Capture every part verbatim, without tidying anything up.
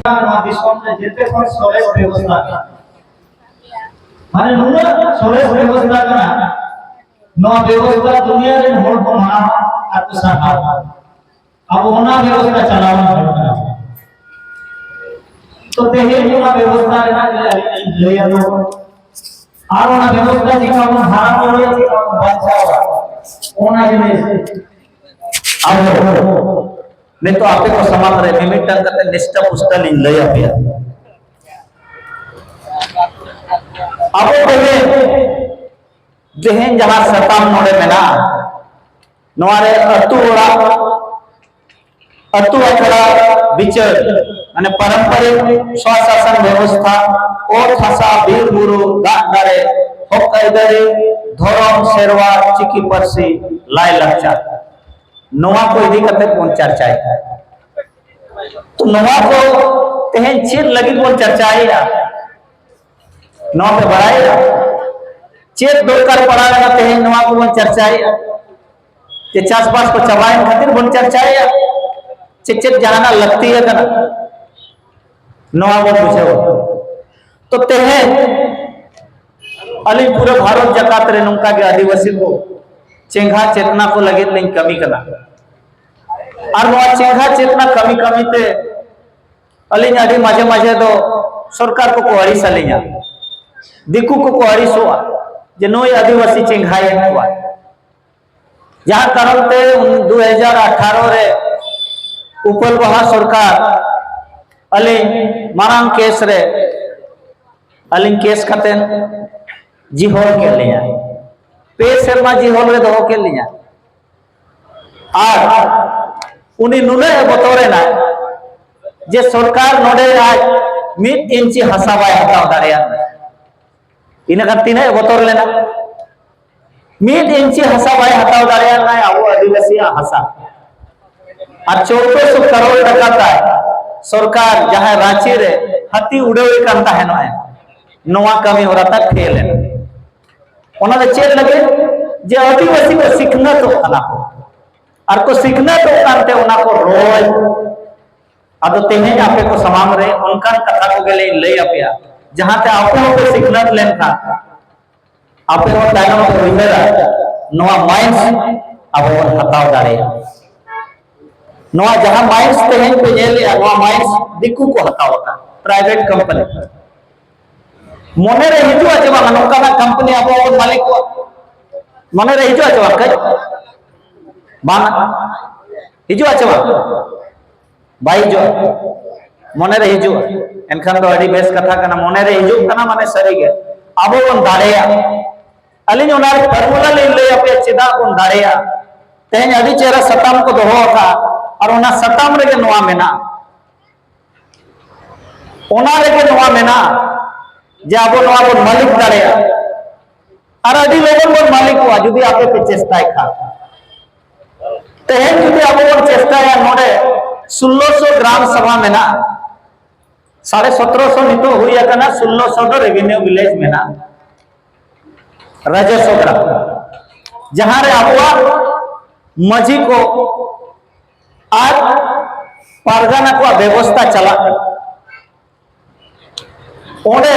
ᱱᱚᱣᱟ ᱫᱤᱥᱚᱢ ᱨᱮ ᱡᱮᱛᱮ ᱠᱷᱚᱱ ᱥᱚᱨᱮᱥ ᱵᱮᱵᱚᱥᱛᱷᱟ ᱠᱟᱱᱟ᱾ ᱢᱟᱱᱮ ᱱᱩᱱᱟᱹᱜ ᱥᱚᱨᱮᱥ ᱵᱮᱵᱚᱥᱛᱷᱟ ᱠᱟᱱᱟ, ᱱᱚᱣᱟ ᱵᱮᱵᱚᱥᱛᱷᱟ ᱫᱩᱱᱤᱭᱟᱹ ᱨᱮᱱ ᱦᱚᱲ ᱠᱚ ᱢᱟᱱᱟᱣᱟ ᱟᱨ ᱠᱚ ᱥᱟᱨᱦᱟᱣᱟ᱾ ᱟᱵᱚ ᱚᱱᱟ ᱵᱮᱵᱚᱥᱛᱷᱟ ᱪᱟᱞᱟᱣ ᱦᱚᱲ ᱠᱟᱱᱟ᱾ ᱛᱚ ᱛᱮᱦᱮᱧ ᱚᱱᱟ ᱵᱮᱵᱚᱥᱛᱷᱟ ᱨᱮᱱᱟᱜ ᱜᱮ ᱟᱹᱞᱤᱧ ᱞᱤᱧ ᱞᱟᱹᱭᱟ ᱛᱚ, ᱟᱨ ᱚᱱᱟ ᱵᱮᱵᱚᱥᱛᱷᱟ ᱪᱮᱠᱟ ᱵᱚᱱ ᱦᱟᱨᱟ ᱵᱩᱨᱩᱭᱟ, ᱪᱮᱠᱟ ᱵᱚᱱ ᱵᱟᱧᱪᱟᱣᱟ, ᱚᱱᱟ ᱡᱤᱱᱤᱥ ᱟᱵᱚ ᱱᱤᱛᱚᱜ ᱟᱯᱮ ᱠᱚ ᱥᱟᱢᱟᱝ ᱨᱮ ᱢᱤᱢᱤᱫᱴᱟᱝ ᱠᱟᱛᱮ ᱱᱤᱥᱴᱟ ᱯᱩᱥᱴᱟ ᱞᱤᱧ ᱞᱟᱹᱭ ᱟᱯᱮᱭᱟ᱾ ᱟᱵᱚ ᱛᱮᱦᱮᱧ, ᱛᱮᱦᱮᱧ ᱡᱟᱦᱟᱸ ᱥᱟᱛᱟᱢ ᱱᱚᱰᱮ ᱢᱮᱱᱟᱜᱼᱟ, ᱱᱚᱣᱟ ᱨᱮ ᱟᱹᱛᱩ ᱚᱲᱟᱜ, ᱟᱹᱛᱩ ᱟᱠᱷᱲᱟ ᱵᱤᱪᱟᱹᱨ, ᱢᱟᱱᱮ ᱯᱟᱨᱚᱢᱯᱚᱨᱤᱠ ᱥᱣᱟᱥᱟᱥᱚᱱ ᱵᱮᱵᱚᱥᱛᱷᱟ, ᱚᱛ ᱦᱟᱥᱟ, ᱵᱤᱨ ᱵᱩᱨᱩ, ᱫᱟᱜ ᱫᱟᱨᱮ, ᱦᱚᱠ ᱟᱹᱭᱫᱟᱹᱨᱤ, ᱫᱷᱚᱨᱚᱢ, ᱥᱮᱨᱣᱟ, ᱪᱤᱠᱤ ᱯᱟᱹᱨᱥᱤ, ᱞᱟᱭ ᱞᱟᱠᱪᱟᱨ, ᱱᱚᱣᱟ ᱠᱚ ᱤᱫᱤ ᱠᱟᱛᱮ ᱵᱚᱱ ᱪᱟᱨᱪᱟᱭᱟ᱾ ᱛᱚ ᱱᱚᱣᱟ ᱠᱚ ᱛᱮᱦᱮᱧ ᱪᱮᱫ ᱞᱟᱹᱜᱤᱫ ᱵᱚᱱ ᱪᱟᱨᱪᱟᱭᱮᱫᱼᱟ? ᱱᱚᱣᱟ ᱯᱮ ᱵᱟᱲᱟᱭᱮᱫᱼᱟ? ᱪᱮᱫ ᱫᱚᱨᱠᱟᱨ ᱯᱟᱲᱟᱣ ᱞᱮᱱᱟ ᱛᱮᱦᱮᱧ ᱱᱚᱣᱟ ᱠᱚᱵᱚᱱ ᱪᱟᱨᱪᱟᱭᱮᱫᱼᱟ? ᱡᱮ ᱪᱟᱥᱵᱟᱥ ᱠᱚ ᱪᱟᱵᱟᱭᱮᱱ ᱠᱷᱟᱹᱛᱤᱨ ᱵᱚᱱ ᱪᱟᱨᱪᱟᱭᱮᱫᱼᱟ, ᱪᱮ ᱪᱮᱫ ᱡᱟᱦᱟᱱᱟᱜ ᱞᱟᱹᱠᱛᱤ ᱟᱠᱟᱱᱟ? ᱱᱚᱣᱟ ᱵᱚᱱ ᱵᱩᱡᱷᱟᱹᱣᱟ᱾ ᱛᱚ ᱛᱮᱦᱮᱧ ᱟᱹᱞᱤᱧ ᱯᱩᱨᱟᱹ ᱵᱷᱟᱨᱚᱛ ᱡᱟᱠᱟᱛ ᱨᱮ ᱱᱚᱝᱠᱟ ᱜᱮ ᱟᱹᱫᱤᱵᱟᱹᱥᱤ ᱠᱚ ᱪᱮᱸᱜᱷᱟ ᱪᱮᱛᱱᱟ ᱠᱚ ᱞᱟᱹᱜᱤᱫ ᱞᱤᱧ ᱠᱟᱹᱢᱤ ᱠᱟᱱᱟ᱾ ᱟᱨ ᱱᱚᱣᱟ ᱪᱮᱸᱜᱷᱟ ᱪᱮᱛᱱᱟ ᱠᱟᱹᱢᱤ ᱠᱟᱹᱢᱤ ᱛᱮ ᱟᱹᱞᱤᱧ ᱟᱹᱰᱤ ᱢᱟᱡᱷᱮ ᱢᱟᱡᱷᱮ ᱫᱚ ᱥᱚᱨᱠᱟᱨ ᱠᱚᱠᱚ ᱟᱹᱲᱤᱥ ᱟᱹᱞᱤᱧᱟ, ᱫᱤᱠᱩ ᱠᱚᱠᱚ ᱟᱹᱲᱤᱥᱚᱜᱼᱟ ᱡᱮ ᱱᱩᱭ ᱟᱹᱫᱤᱵᱟᱹᱥᱤ ᱪᱮᱸᱜᱷᱟᱭᱮᱫ ᱠᱚᱣᱟ᱾ ᱡᱟᱦᱟᱸ ᱠᱟᱨᱚᱱ ᱛᱮ ᱩᱱ ᱫᱩ ᱦᱟᱡᱟᱨ ᱟᱴᱷᱟᱨᱚ ᱨᱮ ᱩᱯᱟᱹᱞ ᱵᱟᱦᱟ ᱥᱚᱨᱠᱟᱨ ᱟᱹᱞᱤᱧ ᱢᱟᱨᱟᱝ ᱠᱮᱥ ᱨᱮ, ᱟᱹᱞᱤᱧ ᱠᱮᱥ ᱠᱟᱛᱮ ᱡᱤᱦᱚᱞ ᱠᱮᱫ ᱞᱤᱧᱟ, ᱯᱮ ᱥᱮᱨᱢᱟ ᱡᱤᱦᱚᱞ ᱨᱮ ᱫᱚᱦᱚ ᱠᱮᱫ ᱞᱤᱧᱟ᱾ ᱟᱨ ᱩᱱᱤ ᱱᱩᱱᱟᱹᱜ ᱮ ᱵᱚᱛᱚᱨᱮᱱᱟ ᱡᱮ ᱥᱚᱨᱠᱟᱨ ᱱᱚᱰᱮ ᱟᱡ ᱢᱤᱫ ᱤᱧᱪᱤ ᱦᱟᱥᱟ ᱵᱟᱭ ᱦᱟᱛᱟᱣ ᱫᱟᱲᱮᱭᱟᱜᱼᱟ᱾ ᱤᱱᱟᱹ ᱠᱷᱟᱱ ᱛᱤᱱᱟᱹᱜ ᱮ ᱵᱚᱛᱚᱨ ᱞᱮᱱᱟ? ᱢᱤᱫ ᱤᱧᱪᱤ ᱦᱟᱥᱟ ᱵᱟᱭ ᱦᱟᱛᱟᱣ ᱫᱟᱲᱮᱭᱟᱜ ᱠᱟᱱᱟ ᱟᱵᱚ ᱟᱹᱫᱤᱵᱟᱹᱥᱤᱭᱟᱜ ᱦᱟᱥᱟ᱾ ᱟᱨ ᱪᱳᱫᱽᱫᱳᱥᱚ ᱠᱟᱨᱳᱲ ᱴᱟᱠᱟ ᱛᱟᱭ ᱥᱚᱨᱠᱟᱨ ᱡᱟᱦᱟᱸᱭ ᱨᱟᱸᱪᱤ ᱨᱮ ᱦᱟᱹᱛᱤ ᱩᱰᱟᱹᱣᱮ ᱠᱟᱱ ᱛᱟᱦᱮᱱᱚᱜᱼᱟᱭ, ᱱᱚᱣᱟ ᱠᱟᱹᱢᱤ ᱦᱚᱨᱟ ᱛᱟᱭ ᱯᱷᱮᱞ ᱮᱱᱟ᱾ ᱚᱱᱟ ᱫᱚ ᱪᱮᱫ ᱞᱟᱹᱜᱤᱫ? ᱡᱮ ᱟᱹᱫᱤᱵᱟᱹᱥᱤ ᱠᱚ ᱥᱤᱠᱷᱱᱟᱹᱛᱚᱜ ᱠᱟᱱᱟ ᱠᱚ, ᱟᱨ ᱠᱚ ᱥᱤᱠᱷᱱᱟᱹᱛᱚᱜ ᱠᱟᱱᱛᱮ ᱚᱱᱟ ᱠᱚ ᱨᱚᱲ ᱟᱫᱚ ᱛᱮᱦᱮᱧ ᱟᱯᱮ ᱠᱚ ᱥᱟᱢᱟᱝ ᱨᱮ ᱚᱱᱠᱟᱱ ᱠᱟᱛᱷᱟ ᱠᱚᱜᱮ ᱞᱤᱧ ᱞᱟᱹᱭ ᱟᱯᱮᱭᱟ, ᱡᱟᱦᱟᱸᱛᱮ ᱟᱯᱮ ᱦᱚᱸᱯᱮ ᱥᱤᱠᱷᱱᱟᱹᱛ ᱞᱮᱱᱠᱷᱟᱱ ᱟᱯᱮ ᱦᱚᱸ ᱛᱟᱭᱱᱚᱢ ᱯᱮ ᱩᱭᱦᱟᱹᱨᱟ, ᱱᱚᱣᱟ ᱢᱟᱭᱤᱱᱥ ᱟᱵᱚ ᱵᱚᱱ ᱦᱟᱛᱟᱣ ᱫᱟᱲᱮᱭᱟᱜᱼᱟ᱾ ᱱᱚᱣᱟ ᱡᱟᱦᱟᱸ ᱢᱟᱭᱤᱱᱥ ᱛᱮᱦᱮᱧ ᱯᱮ ᱧᱮᱞᱮᱜᱼᱟ, ᱱᱚᱣᱟ ᱢᱟᱭᱤᱱᱥ ᱫᱤᱠᱩ ᱠᱚ ᱦᱟᱛᱟᱣ ᱟᱠᱟᱫ, ᱯᱨᱟᱭᱵᱷᱮᱴ ᱠᱳᱢᱯᱟᱱᱤ᱾ ᱢᱚᱱᱮᱨᱮ ᱦᱤᱡᱩᱜᱼᱟ ᱪᱮ ᱵᱟᱝ ᱱᱚᱝᱠᱟᱱᱟᱜ ᱠᱳᱢᱯᱟᱱᱤ ᱟᱵᱚ ᱵᱚᱱ ᱢᱟᱹᱞᱤᱠ ᱠᱚᱣᱟ? ᱢᱚᱱᱮᱨᱮ ᱦᱤᱡᱩᱜᱼᱟ ᱪᱮ ᱵᱟᱝ? ᱠᱟᱹᱡ ᱵᱟᱝ ᱦᱤᱡᱩᱜᱼᱟ ᱪᱮ ᱵᱟᱝ? ᱵᱟᱭ ᱦᱤᱡᱩᱜᱼᱟ᱾ ᱢᱚᱱᱮᱨᱮ ᱦᱤᱡᱩᱜᱼᱟ, ᱮᱱᱠᱷᱟᱱ ᱫᱚ ᱟᱹᱰᱤ ᱵᱮᱥ ᱠᱟᱛᱷᱟ ᱠᱟᱱᱟ᱾ ᱢᱚᱱᱮᱨᱮ ᱦᱤᱡᱩᱜ ᱠᱟᱱᱟ ᱢᱟᱱᱮ ᱥᱟᱹᱨᱤᱜᱮ ᱟᱵᱚ ᱵᱚᱱ ᱫᱟᱲᱮᱭᱟᱜᱼᱟ᱾ ᱟᱹᱞᱤᱧ ᱚᱱᱟ formula ᱞᱤᱧ ᱞᱟᱹᱭ ᱟᱯᱮᱭᱟ ᱪᱮᱫᱟᱜ ᱵᱚᱱ ᱫᱟᱲᱮᱭᱟᱜᱼᱟ᱾ ᱛᱮᱦᱮᱧ ᱟᱹᱰᱤ ᱪᱮᱦᱨᱟ ᱥᱟᱛᱟᱢ ᱠᱚ ᱫᱚᱦᱚ ᱟᱠᱟᱫᱼᱟ, ᱟᱨ ᱚᱱᱟ ᱥᱟᱛᱟᱢ ᱨᱮᱜᱮ ᱱᱚᱣᱟ ᱢᱮᱱᱟᱜᱼᱟ᱾ ᱚᱱᱟ ᱨᱮᱜᱮ ᱱᱚᱣᱟ ᱢᱮᱱᱟᱜᱼᱟ ᱡᱮ ᱟᱵᱚ ᱱᱚᱣᱟ ᱵᱚᱱ ᱢᱟᱹᱞᱤᱠ ᱫᱟᱲᱮᱭᱟᱜᱼᱟ, ᱟᱨ ᱟᱹᱰᱤ ᱞᱚᱜᱚᱱ ᱵᱚᱱ ᱢᱟᱹᱞᱤᱠᱚᱜᱼᱟ ᱡᱩᱫᱤ ᱟᱯᱮ ᱯᱮ ᱪᱮᱥᱴᱟᱭ ᱠᱷᱟᱱ᱾ ᱛᱮᱦᱮᱧ ᱡᱩᱫᱤ ᱟᱵᱚ ᱵᱚᱱ ᱪᱮᱥᱴᱟᱭᱟ, ᱱᱚᱰᱮ ᱥᱳᱞᱞᱳ ᱥᱚ ᱜᱨᱟᱢ ᱥᱟᱵᱷᱟ ᱢᱮᱱᱟᱜᱼᱟ, ᱥᱟᱲᱮ ᱥᱚᱛᱨᱚ ᱥᱚ ᱱᱤᱛᱚᱜ ᱦᱩᱭ ᱟᱠᱟᱱᱟ, ᱥᱳᱞᱞᱳ ᱥᱚ ᱫᱚ ᱨᱮᱵᱷᱮᱱᱤᱭᱩ ᱵᱷᱤᱞᱮᱡᱽ ᱢᱮᱱᱟᱜᱼᱟ, ᱨᱟᱡᱚᱥᱣᱚ ᱜᱨᱟᱢ, ᱡᱟᱦᱟᱸ ᱨᱮ ᱟᱵᱚᱣᱟᱜ ᱢᱟᱹᱡᱷᱤ ᱠᱚ ᱟᱨ ᱯᱟᱨᱜᱟᱱᱟ ᱠᱚᱣᱟᱜ ᱵᱮᱵᱚᱥᱛᱟ ᱪᱟᱞᱟᱜ ᱠᱟᱱᱟ᱾ ᱚᱸᱰᱮ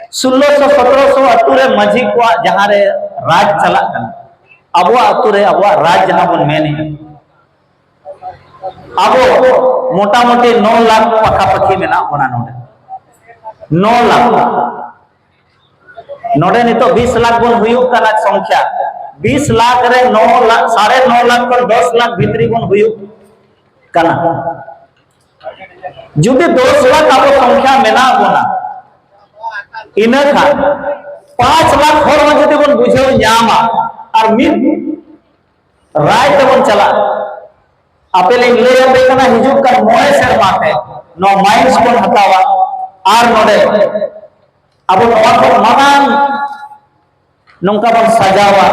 ᱥᱳᱞᱞᱳ ᱥᱚ ᱥᱚᱛᱨᱚ ᱥᱚ ᱟᱹᱛᱩ ᱨᱮ ᱢᱟᱹᱡᱷᱤ ᱠᱚᱣᱟᱜ ᱡᱟᱦᱟᱸ ᱨᱮ ᱨᱟᱡᱽ ᱪᱟᱞᱟᱜ ᱠᱟᱱᱟ, ᱟᱵᱚᱣᱟᱜ ᱟᱹᱛᱩ ᱨᱮ ᱟᱵᱚᱣᱟᱜ ᱨᱟᱡᱽ ᱡᱟᱦᱟᱸ ᱵᱚᱱ ᱢᱮᱱᱮᱫᱼᱟ, ᱟᱵᱚ ᱢᱚᱴᱟᱢᱩᱴᱤ ᱱᱚ ᱞᱟᱠᱷ ᱯᱟᱠᱟᱯᱟᱠᱤ ᱢᱮᱱᱟᱜ ᱵᱚᱱᱟ ᱱᱚᱰᱮ᱾ ᱱᱚ ᱞᱟᱠᱷ᱾ ᱱᱚᱰᱮ ᱱᱤᱛᱚᱜ ᱵᱤᱥ ᱞᱟᱠᱷ ᱵᱚᱱ ᱦᱩᱭᱩᱜ ᱠᱟᱱᱟ ᱥᱚᱝᱠᱷᱭᱟ᱾ ᱵᱤᱥ ᱞᱟᱠᱷ ᱨᱮ ᱱᱚ ᱞᱟᱠᱷ, ᱥᱟᱲᱮ ᱱᱚ ᱞᱟᱠᱷ ᱠᱷᱚᱱ ᱫᱚᱥ ᱞᱟᱠᱷ ᱵᱷᱤᱛᱨᱤ ᱵᱚᱱ ᱦᱩᱭᱩᱜ ᱠᱟᱱᱟ᱾ ᱡᱩᱫᱤ ᱫᱚᱥ ᱞᱟᱠᱷ ᱟᱵᱚ ᱥᱚᱝᱠᱷᱭᱟ ᱢᱮᱱᱟᱜ ᱵᱚᱱᱟ, ᱤᱱᱟᱹ ᱠᱷᱟᱱ ᱯᱟᱸᱪ ᱞᱟᱠᱷ ᱦᱚᱲ ᱦᱚᱸ ᱡᱩᱫᱤ ᱵᱚᱱ ᱵᱩᱡᱷᱟᱹᱣ ᱧᱟᱢᱟ ᱟᱨ ᱢᱤᱫ ᱨᱟᱭ ᱛᱮᱵᱚᱱ ᱪᱟᱞᱟᱜᱼᱟ, ᱟᱯᱮ ᱞᱤᱧ ᱞᱟᱹᱭ ᱟᱯᱮ ᱠᱟᱱᱟ, ᱦᱤᱡᱩᱜ ᱠᱟᱱ ᱢᱚᱬᱮ ᱥᱮᱨᱢᱟ ᱛᱮ ᱱᱚᱣᱟ ᱢᱟᱭᱤᱱᱥ ᱵᱚᱱ ᱦᱟᱛᱟᱣᱟ ᱟᱨ ᱱᱚᱰᱮ ᱟᱵᱚ ᱱᱚᱣᱟ ᱠᱷᱚᱱ ᱢᱟᱨᱟᱝ ᱱᱚᱝᱠᱟ ᱵᱚᱱ ᱥᱟᱡᱟᱣᱟ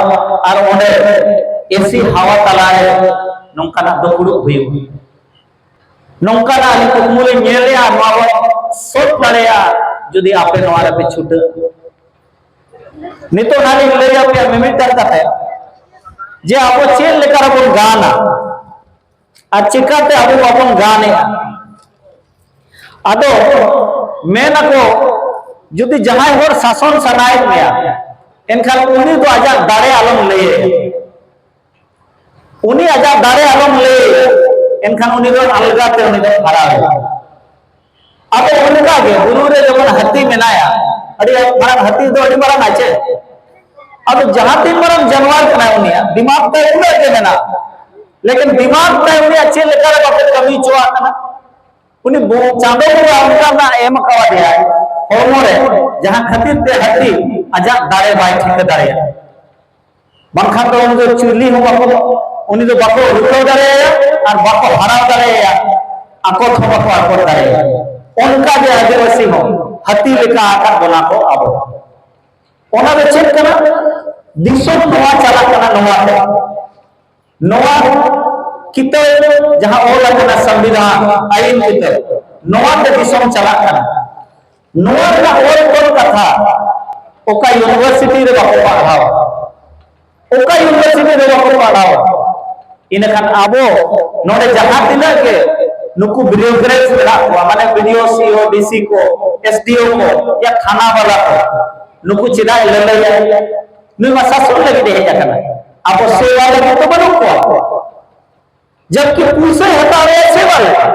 ᱟᱨ ᱚᱸᱰᱮ ᱮᱥᱤ ᱦᱟᱣᱟ ᱛᱟᱞᱟᱨᱮ ᱱᱚᱝᱠᱟᱱᱟᱜ ᱫᱩᱯᱲᱩᱵ ᱦᱩᱭᱩᱜᱼᱟ᱾ ᱱᱚᱝᱠᱟᱱᱟᱜ ᱟᱹᱞᱤᱧ ᱠᱩᱠᱢᱩ ᱞᱤᱧ ᱧᱮᱞᱮᱜᱼᱟ, ᱱᱚᱣᱟ ᱵᱚᱱ ᱥᱟᱹᱛ ᱫᱟᱲᱮᱭᱟᱜᱼᱟ ᱡᱩᱫᱤ ᱟᱯᱮ ᱱᱚᱣᱟ ᱨᱮᱯᱮ ᱪᱷᱩᱴᱟᱹᱜᱼᱟ᱾ ᱱᱤᱛᱚᱜ ᱱᱟᱦᱟᱜ ᱞᱤᱧ ᱞᱟᱹᱭ ᱟᱯᱮᱭᱟ ᱢᱤᱢᱤᱫᱴᱟᱝ ᱠᱟᱛᱷᱟ, ᱡᱮ ᱟᱵᱚ ᱪᱮᱫ ᱞᱮᱠᱟ ᱨᱮᱵᱚᱱ ᱜᱟᱱᱟ᱾ ᱟᱨ ᱪᱤᱠᱟᱹᱛᱮ ᱟᱵᱚ ᱵᱟᱵᱚᱱ ᱜᱟᱱᱮᱜᱼᱟ? ᱟᱫᱚ ᱢᱮᱱ ᱟᱠᱚ, ᱡᱩᱫᱤ ᱡᱟᱦᱟᱸᱭ ᱦᱚᱲ ᱥᱟᱥᱚᱱ ᱥᱟᱱᱟᱭᱮᱫ ᱢᱮᱭᱟ, ᱮᱱᱠᱷᱟᱱ ᱩᱱᱤ ᱫᱚ ᱟᱡᱟᱜ ᱫᱟᱲᱮ ᱟᱞᱚᱢ ᱞᱟᱹᱭᱟᱭᱟ᱾ ᱩᱱᱤ ᱟᱡᱟᱜ ᱫᱟᱲᱮ ᱟᱞᱚᱢ ᱞᱟᱹᱭᱟᱭᱟ, ᱮᱱᱠᱷᱟᱱ ᱩᱱᱤ ᱫᱚ ᱟᱞᱜᱟ ᱛᱮ ᱩᱱᱤ ᱫᱚ ᱦᱟᱨᱟᱣ ᱮᱱᱟ᱾ ᱟᱫᱚ ᱚᱱᱠᱟ ᱜᱮ ᱵᱩᱨᱩ ᱨᱮ ᱡᱮᱢᱚᱱ ᱦᱟᱹᱛᱤ ᱢᱮᱱᱟᱭᱟ, ᱟᱹᱰᱤ ᱢᱟᱨᱟᱝ ᱦᱟᱹᱛᱤ ᱫᱚ ᱟᱹᱰᱤ ᱢᱟᱨᱟᱝ ᱟᱪᱮ᱾ ᱟᱫᱚ ᱡᱟᱦᱟᱸ ᱛᱤᱱ ᱢᱟᱨᱟᱝ ᱡᱟᱱᱣᱟᱨ ᱠᱟᱱᱟᱭ, ᱩᱱᱤᱭᱟᱜ ᱫᱤᱢᱟᱜᱽ ᱛᱟᱭ ᱩᱱᱟᱹᱜ ᱜᱮ ᱢᱮᱱᱟᱜᱼᱟ, ᱞᱮᱠᱤᱱ ᱫᱤᱢᱟᱜᱽ ᱛᱟᱭ ᱩᱱᱤᱭᱟᱜ ᱪᱮᱫ ᱞᱮᱠᱟ ᱨᱮ ᱵᱟᱠᱚ ᱠᱟᱹᱢᱤ ᱦᱚᱪᱚᱣᱟᱜ ᱠᱟᱱᱟ᱾ ᱩᱱᱤ ᱵᱚ-, ᱪᱟᱸᱫᱚ ᱵᱚᱸᱜᱟ ᱚᱱᱠᱟᱱᱟᱜ ᱮᱢ ᱟᱠᱟᱣᱟᱫᱮᱭᱟᱭ ᱦᱚᱲᱢᱚ ᱨᱮ, ᱡᱟᱦᱟᱸ ᱠᱷᱟᱹᱛᱤᱨ ᱛᱮ ᱦᱟᱹᱛᱤ ᱟᱡᱟᱜ ᱫᱟᱲᱮ ᱵᱟᱭ ᱴᱷᱤᱠᱟᱹ ᱫᱟᱲᱮᱭᱟᱜᱼᱟ᱾ ᱵᱟᱝᱠᱷᱟᱱ ᱫᱚ ᱩᱱᱤ ᱫᱚ ᱪᱩᱞᱤ ᱦᱚᱸ ᱵᱟᱠᱚ, ᱩᱱᱤ ᱫᱚ ᱵᱟᱠᱚ ᱨᱩᱠᱷᱟᱹᱣ ᱫᱟᱲᱮᱭᱟᱭᱟ ᱟᱨ ᱵᱟᱠᱚ ᱦᱟᱨᱟᱣ ᱫᱟᱲᱮᱭᱟᱭᱟ, ᱟᱠᱚᱴ ᱦᱚᱸ ᱵᱟᱠᱚ ᱟᱠᱚᱴ ᱫᱟᱲᱮᱭᱟᱭᱟ᱾ ᱚᱱᱠᱟ ᱜᱮ ᱟᱹᱫᱤᱵᱟᱹᱥᱤ ᱦᱚᱸ ᱦᱟᱹᱛᱤ ᱞᱮᱠᱟ ᱟᱠᱟᱫ ᱵᱚᱱᱟ ᱠᱚ ᱟᱵᱚ᱾ ᱚᱱᱟ ᱫᱚ ᱪᱮᱫ ᱠᱟᱱᱟ? ᱫᱤᱥᱚᱢ ᱱᱚᱣᱟ ᱪᱟᱞᱟᱜ ᱠᱟᱱᱟ, ᱱᱚᱣᱟ ᱛᱮ, ᱱᱚᱣᱟ ᱠᱤᱛᱟᱹᱵ ᱡᱟᱦᱟᱸ ᱚᱞ ᱟᱠᱟᱱᱟ, ᱥᱚᱝᱵᱤᱫᱷᱟᱱ ᱟᱹᱭᱤᱱ ᱠᱤᱛᱟᱹᱵ, ᱱᱚᱣᱟ ᱛᱮ ᱫᱤᱥᱚᱢ ᱪᱟᱞᱟᱜ ᱠᱟᱱᱟ᱾ ᱱᱚᱣᱟ ᱨᱮᱱᱟᱜ ᱚᱞ ᱛᱚᱞ ᱠᱟᱛᱷᱟ ᱚᱠᱟ ᱤᱭᱩᱱᱤᱵᱷᱟᱨᱥᱤᱴᱤ ᱨᱮ ᱵᱟᱠᱚ ᱯᱟᱲᱦᱟᱣᱟ, ᱚᱠᱟ ᱤᱭᱩᱱᱤᱵᱷᱟᱨᱥᱤᱴᱤ ᱨᱮ ᱵᱟᱠᱚ ᱯᱟᱲᱦᱟᱣᱟ᱾ ᱤᱱᱟᱹᱠᱷᱟᱱ ᱟᱵᱚ ᱱᱚᱰᱮ ᱡᱟᱦᱟᱸ ᱛᱤᱱᱟᱹᱜ ᱜᱮ ᱱᱩᱠᱩ ᱵᱤᱭᱩᱨᱳᱠᱨᱮᱴᱥ ᱢᱮᱱᱟᱜ ᱠᱚᱣᱟ, ᱢᱟᱱᱮ ᱵᱤ ᱰᱤ ᱳ, ᱥᱤ ᱳ, ᱰᱤ ᱥᱤ ᱠᱚ, ᱮᱥ ᱰᱤ ᱳ ᱠᱚ, ᱭᱟ ᱛᱷᱟᱱᱟ ᱵᱟᱞᱟ ᱠᱚ, ᱱᱩᱠᱩ ᱪᱮᱫᱟᱜ ᱮ ᱞᱟᱹᱞᱟᱹᱭᱟ? ᱱᱩᱭ ᱢᱟ ᱥᱟᱥᱚᱱ ᱞᱟᱹᱜᱤᱫ ᱮ ᱦᱮᱡ ᱟᱠᱟᱱᱟ, ᱟᱵᱚ ᱥᱮᱵᱟ ᱞᱟᱹᱜᱤᱫ ᱫᱚ ᱵᱟᱹᱱᱩᱜ ᱠᱚᱣᱟ᱾ ᱡᱟᱵᱠᱤ ᱯᱩᱭᱥᱟᱹᱭ ᱦᱟᱛᱟᱣ ᱨᱮᱭᱟᱜ ᱥᱮᱵᱟ ᱞᱟᱹᱜᱤᱫ᱾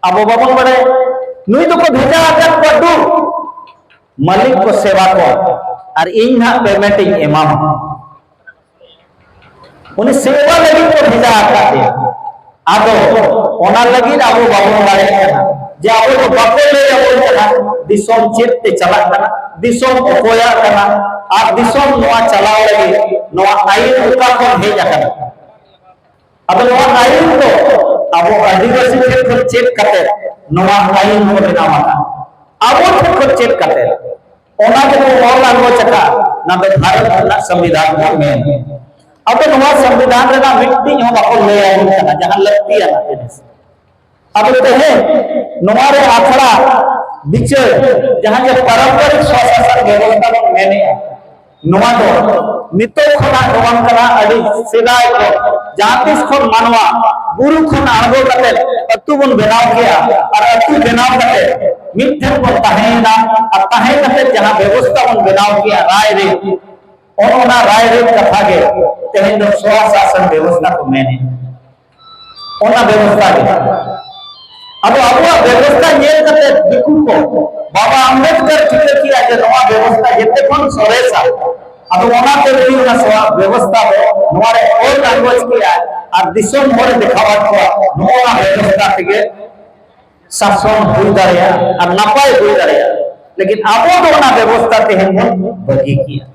ᱟᱵᱚ ᱵᱟᱵᱚᱱ ᱵᱟᱲᱟᱭᱟ, ᱱᱩᱭ ᱫᱚᱠᱚ ᱵᱷᱮᱡᱟ ᱟᱠᱟᱫ ᱠᱚᱣᱟ ᱰᱩ, ᱢᱟᱹᱞᱤᱠ ᱠᱚ ᱥᱮᱵᱟ ᱠᱚ, ᱟᱨ ᱤᱧ ᱱᱟᱦᱟᱜ ᱯᱮᱢᱮᱱᱴ ᱤᱧ ᱮᱢᱟᱢᱟ᱾ ᱩᱱᱤ ᱥᱮᱵᱟ ᱞᱟᱹᱜᱤᱫ ᱠᱚ ᱵᱷᱮᱡᱟ ᱟᱠᱟᱫᱮᱭᱟ᱾ ᱟᱫᱚ ᱚᱱᱟ ᱞᱟᱹᱜᱤᱫ ᱟᱵᱚ ᱵᱟᱵᱚᱱ ᱫᱟᱲᱮᱭᱟᱜ ᱠᱟᱱᱟ, ᱡᱮ ᱟᱵᱚ ᱫᱚ ᱵᱟᱠᱚ ᱞᱟᱹᱭ ᱟᱵᱚᱱ ᱠᱟᱱᱟ ᱫᱤᱥᱚᱢ ᱪᱮᱫ ᱛᱮ ᱪᱟᱞᱟᱜ ᱠᱟᱱᱟ, ᱫᱤᱥᱚᱢ ᱚᱠᱚᱭᱟᱜ ᱠᱟᱱᱟ, ᱟᱨ ᱫᱤᱥᱚᱢ ᱱᱚᱣᱟ ᱪᱟᱞᱟᱣ ᱞᱟᱹᱜᱤᱫ ᱱᱚᱣᱟ ᱟᱹᱭᱤᱱ ᱚᱠᱟ ᱠᱷᱚᱱ ᱦᱮᱡ ᱟᱠᱟᱱᱟ᱾ ᱟᱫᱚ ᱱᱚᱣᱟ ᱟᱹᱭᱤᱱ ᱫᱚ ᱟᱵᱚ ᱟᱹᱫᱤᱵᱟᱹᱥᱤ ᱴᱷᱮᱱ ᱠᱷᱚᱱ ᱪᱮᱫ ᱠᱟᱛᱮ ᱱᱚᱣᱟ ᱟᱹᱭᱤᱱ ᱠᱚ ᱵᱮᱱᱟᱣ ᱟᱠᱟᱫ, ᱟᱵᱚ ᱴᱷᱮᱱ ᱠᱷᱚᱱ ᱪᱮᱫ ᱠᱟᱛᱮ ᱚᱱᱟ ᱜᱮᱵᱚ ᱚᱞ ᱟᱸᱜᱚᱪ ᱟᱠᱟᱫ, ᱚᱱᱟ ᱫᱚ ᱵᱷᱟᱨᱚᱛ ᱨᱮᱱᱟᱜ ᱥᱚᱝᱵᱤᱫᱷᱟᱱ ᱠᱚ ᱢᱮᱱ᱾ ᱟᱫᱚ ᱱᱚᱣᱟ ᱥᱚᱝᱵᱤᱫᱷᱟᱱ ᱨᱮᱱᱟᱜ ᱢᱤᱫᱴᱤᱡ ᱦᱚᱸ ᱵᱟᱠᱚ ᱞᱟᱹᱭ ᱟᱵᱚᱱ ᱠᱟᱱᱟ ᱡᱟᱦᱟᱸ ᱞᱟᱹᱠᱛᱤᱭᱟᱱᱟᱜ ᱡᱤᱱᱤᱥ᱾ ᱟᱫᱚ ᱛᱮᱦᱮᱧ ᱱᱚᱣᱟ ᱨᱮ ᱟᱠᱷᱲᱟ ᱵᱤᱪᱟᱹᱨ, ᱡᱟᱦᱟᱸ ᱡᱮ ᱯᱟᱨᱚᱢᱯᱚᱨᱤᱠ ᱥᱚᱥᱟᱥᱚᱱ ᱵᱮᱵᱚᱥᱛᱷᱟ ᱵᱚᱱ ᱢᱮᱱᱮᱜᱼᱟ, ᱱᱚᱣᱟ ᱫᱚ ᱱᱤᱛᱚᱜ ᱠᱷᱚᱱᱟᱜ ᱫᱚ ᱵᱟᱝ ᱠᱟᱱᱟ, ᱟᱹᱰᱤ ᱥᱮᱫᱟᱭ ᱠᱷᱚᱱ, ᱡᱟᱦᱟᱸ ᱛᱤᱥ ᱠᱷᱚᱱ ᱢᱟᱱᱣᱟ ᱵᱩᱨᱩ ᱠᱷᱚᱱ ᱟᱬᱜᱚ ᱠᱟᱛᱮ ᱟᱹᱛᱩ ᱵᱚᱱ ᱵᱮᱱᱟᱣ ᱠᱮᱜᱼᱟ, ᱟᱨ ᱟᱹᱛᱩ ᱵᱮᱱᱟᱣ ᱠᱟᱛᱮ ᱢᱤᱫ ᱴᱷᱮᱱ ᱵᱚᱱ ᱛᱟᱦᱮᱸᱭᱮᱱᱟ, ᱟᱨ ᱛᱟᱦᱮᱸ ᱠᱟᱛᱮ ᱡᱟᱦᱟᱸ ᱵᱮᱵᱚᱥᱛᱷᱟ ᱵᱚᱱ ᱵᱮᱱᱟᱣ ᱠᱮᱜᱼᱟ ᱨᱟᱭ ᱨᱮ, ᱚᱱ ᱚᱱᱟ ᱨᱟᱭ ᱨᱮ ᱠᱟᱛᱷᱟ ᱜᱮ ᱛᱮᱦᱮᱧ ᱫᱚ ᱥᱚᱣᱟ ᱥᱟᱥᱚᱱ ᱵᱮᱵᱚᱥᱛᱷᱟ ᱠᱚ ᱢᱮᱱᱮᱫ᱾ ᱚᱱᱟ ᱵᱮᱵᱚᱥᱛᱷᱟ ᱜᱮ᱾ ᱟᱫᱚ ᱟᱵᱚᱣᱟᱜ ᱵᱮᱵᱚᱥᱛᱷᱟ ᱧᱮᱞ ᱠᱟᱛᱮ ᱫᱤᱠᱩ ᱠᱚ, ᱵᱟᱵᱟ ᱟᱢᱵᱮᱫᱠᱚᱨ ᱴᱷᱤᱠᱟᱹ ᱠᱮᱜᱼᱟ ᱡᱮ ᱱᱚᱣᱟ ᱵᱮᱵᱚᱥᱛᱷᱟ ᱡᱮᱛᱮ ᱠᱷᱚᱱ ᱥᱚᱨᱮᱥᱟ᱾ ᱟᱫᱚ ᱚᱱᱟᱛᱮ ᱩᱱᱤ ᱚᱱᱟ ᱥᱚᱣᱟ ᱵᱮᱵᱚᱥᱛᱷᱟ ᱫᱚ ᱱᱚᱣᱟ ᱨᱮ ᱚᱞ ᱟᱸᱜᱚᱪ ᱠᱮᱜᱼᱟ ᱟᱨ ᱫᱤᱥᱚᱢ ᱦᱚᱲᱮ ᱫᱮᱠᱷᱟᱣᱟᱫ ᱠᱚᱣᱟ, ᱱᱚᱜᱼᱚ ᱱᱟ ᱵᱮᱵᱚᱥᱛᱷᱟ ᱛᱮᱜᱮ ᱥᱟᱥᱚᱱ ᱦᱩᱭ ᱫᱟᱲᱮᱭᱟᱜᱼᱟ ᱟᱨ ᱱᱟᱯᱟᱭ ᱦᱩᱭ ᱫᱟᱲᱮᱭᱟᱜᱼᱟ᱾ ᱞᱮᱠᱤᱱ ᱟᱵᱚ ᱫᱚ ᱚᱱᱟ ᱵᱮᱵᱚᱥᱛᱷᱟ ᱛᱮᱦᱮᱧ ᱵᱚᱱ ᱵᱟᱹᱜᱤ ᱠᱮᱜᱼᱟ᱾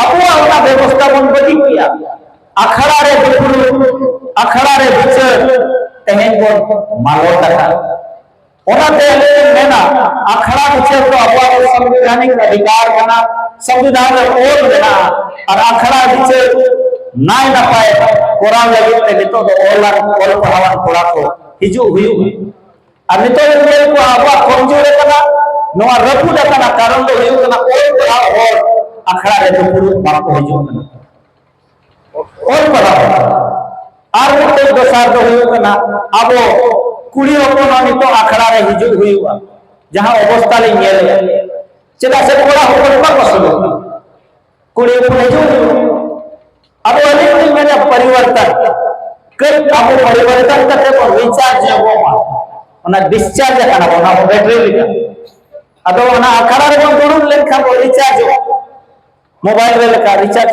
ᱟᱵᱚᱣᱟᱜ ᱚᱱᱟ ᱵᱮᱵᱚᱥᱛᱷᱟ ᱵᱚᱱ ᱵᱟᱹᱜᱤ ᱠᱮᱜᱼᱟ᱾ ᱟᱠᱷᱲᱟ ᱨᱮ ᱫᱩᱯᱲᱩᱵ, ᱟᱠᱷᱲᱟ ᱨᱮ ᱵᱤᱪᱟᱹᱨ ᱛᱮᱦᱮᱧ ᱵᱚᱱ ᱢᱟᱞᱚᱴ ᱟᱠᱟᱫ᱾ ᱚᱱᱟᱛᱮ ᱟᱹᱞᱤᱧ ᱞᱤᱧ ᱢᱮᱱᱟ, ᱟᱠᱷᱲᱟ ᱵᱤᱪᱟᱹᱨ ᱫᱚ ᱟᱵᱚᱣᱟᱜ ᱫᱚ ᱥᱚᱝᱵᱤᱫᱷᱟᱱᱤᱠ ᱚᱫᱷᱤᱠᱟᱨ ᱠᱟᱱᱟ, ᱥᱚᱝᱵᱤᱫᱷᱟᱱ ᱨᱮ ᱚᱞ ᱢᱮᱱᱟᱜᱼᱟ᱾ ᱟᱨ ᱟᱠᱷᱲᱟ ᱵᱤᱪᱟᱹᱨ ᱱᱟᱭ ᱱᱟᱯᱟᱭ ᱠᱚᱨᱟᱣ ᱞᱟᱹᱜᱤᱫ ᱛᱮ ᱱᱤᱛᱚᱜ ᱫᱚ ᱚᱞ ᱟᱱ, ᱚᱞ ᱯᱟᱲᱦᱟᱣᱟᱱ ᱠᱚᱲᱟ ᱠᱚ ᱦᱤᱡᱩᱜ ᱦᱩᱭᱩᱜᱼᱟ᱾ ᱟᱨ ᱱᱤᱛᱚᱜ ᱵᱚᱱ ᱧᱮᱞ ᱠᱚᱣᱟ ᱟᱵᱚᱣᱟᱜ ᱠᱚᱢᱡᱳᱨ ᱟᱠᱟᱱᱟ, ᱱᱚᱣᱟ ᱨᱟᱹᱯᱩᱫ ᱟᱠᱟᱱᱟ, ᱠᱟᱨᱚᱱ ᱫᱚ ᱦᱩᱭᱩᱜ ᱠᱟᱱᱟ ᱚᱞ ᱯᱟᱲᱦᱟᱣ ᱦᱚᱲ ᱟᱠᱷᱲᱟ ᱨᱮ ᱫᱩᱯᱲᱩᱵ ᱵᱟᱝ ᱠᱚ ᱦᱤᱡᱩᱜ ᱠᱟᱱᱟ᱾ ᱚᱞ ᱯᱟᱲᱦᱟᱣ᱾ ᱟᱨ ᱢᱤᱫᱴᱮᱱ ᱫᱚᱥᱟᱨ ᱫᱚ ᱦᱩᱭᱩᱜ ᱠᱟᱱᱟ, ᱟᱵᱚ ᱠᱩᱲᱤ ᱦᱚᱯᱚᱱ ᱦᱚᱸ ᱱᱤᱛᱚᱜ ᱟᱠᱷᱲᱟ ᱨᱮ ᱦᱤᱡᱩᱜ ᱦᱩᱭᱩᱜᱼᱟ, ᱡᱟᱦᱟᱸ ᱚᱵᱚᱥᱛᱟ ᱞᱤᱧ ᱧᱮᱞᱮᱫᱼᱟ᱾ ᱪᱮᱫᱟᱜ ᱥᱮ ᱠᱚᱲᱟ ᱦᱚᱯᱚᱱ ᱵᱟᱠᱚ ᱥᱩᱨᱩᱜ ᱠᱟᱱᱟ, ᱠᱩᱲᱤ ᱦᱚᱯᱚᱱ ᱦᱤᱡᱩᱜ ᱦᱩᱭᱩᱜᱼᱟ᱾ ᱟᱫᱚ ᱟᱹᱞᱤᱧ ᱞᱤᱧ ᱢᱮᱱᱟ ᱯᱚᱨᱤᱵᱚᱨᱛᱚᱱ, ᱠᱟᱹᱡ ᱟᱵᱚ ᱯᱚᱨᱤᱵᱚᱨᱛᱚᱱ ᱠᱟᱛᱮ ᱵᱚᱱ ᱨᱤᱪᱟᱨᱡᱽ ᱧᱚᱜᱚᱜ ᱢᱟ᱾ ᱚᱱᱟ ᱰᱤᱥᱪᱟᱨᱡᱽ ᱟᱠᱟᱱᱟ ᱵᱚᱱ, ᱚᱱᱟ ᱵᱮᱴᱨᱤ ᱞᱮᱠᱟ᱾ ᱟᱫᱚ ᱚᱱᱟ ᱟᱠᱷᱲᱟ ᱨᱮᱵᱚᱱ ᱫᱩᱲᱩᱵ ᱞᱮᱱᱠᱷᱟᱱ ᱵᱚᱱ ᱨᱤᱪᱟᱨᱡᱚᱜᱼᱟ᱾ ᱢᱳᱵᱟᱭᱤᱞ ᱨᱮ ᱞᱮᱠᱟ ᱨᱤᱪᱟᱨᱡᱽ,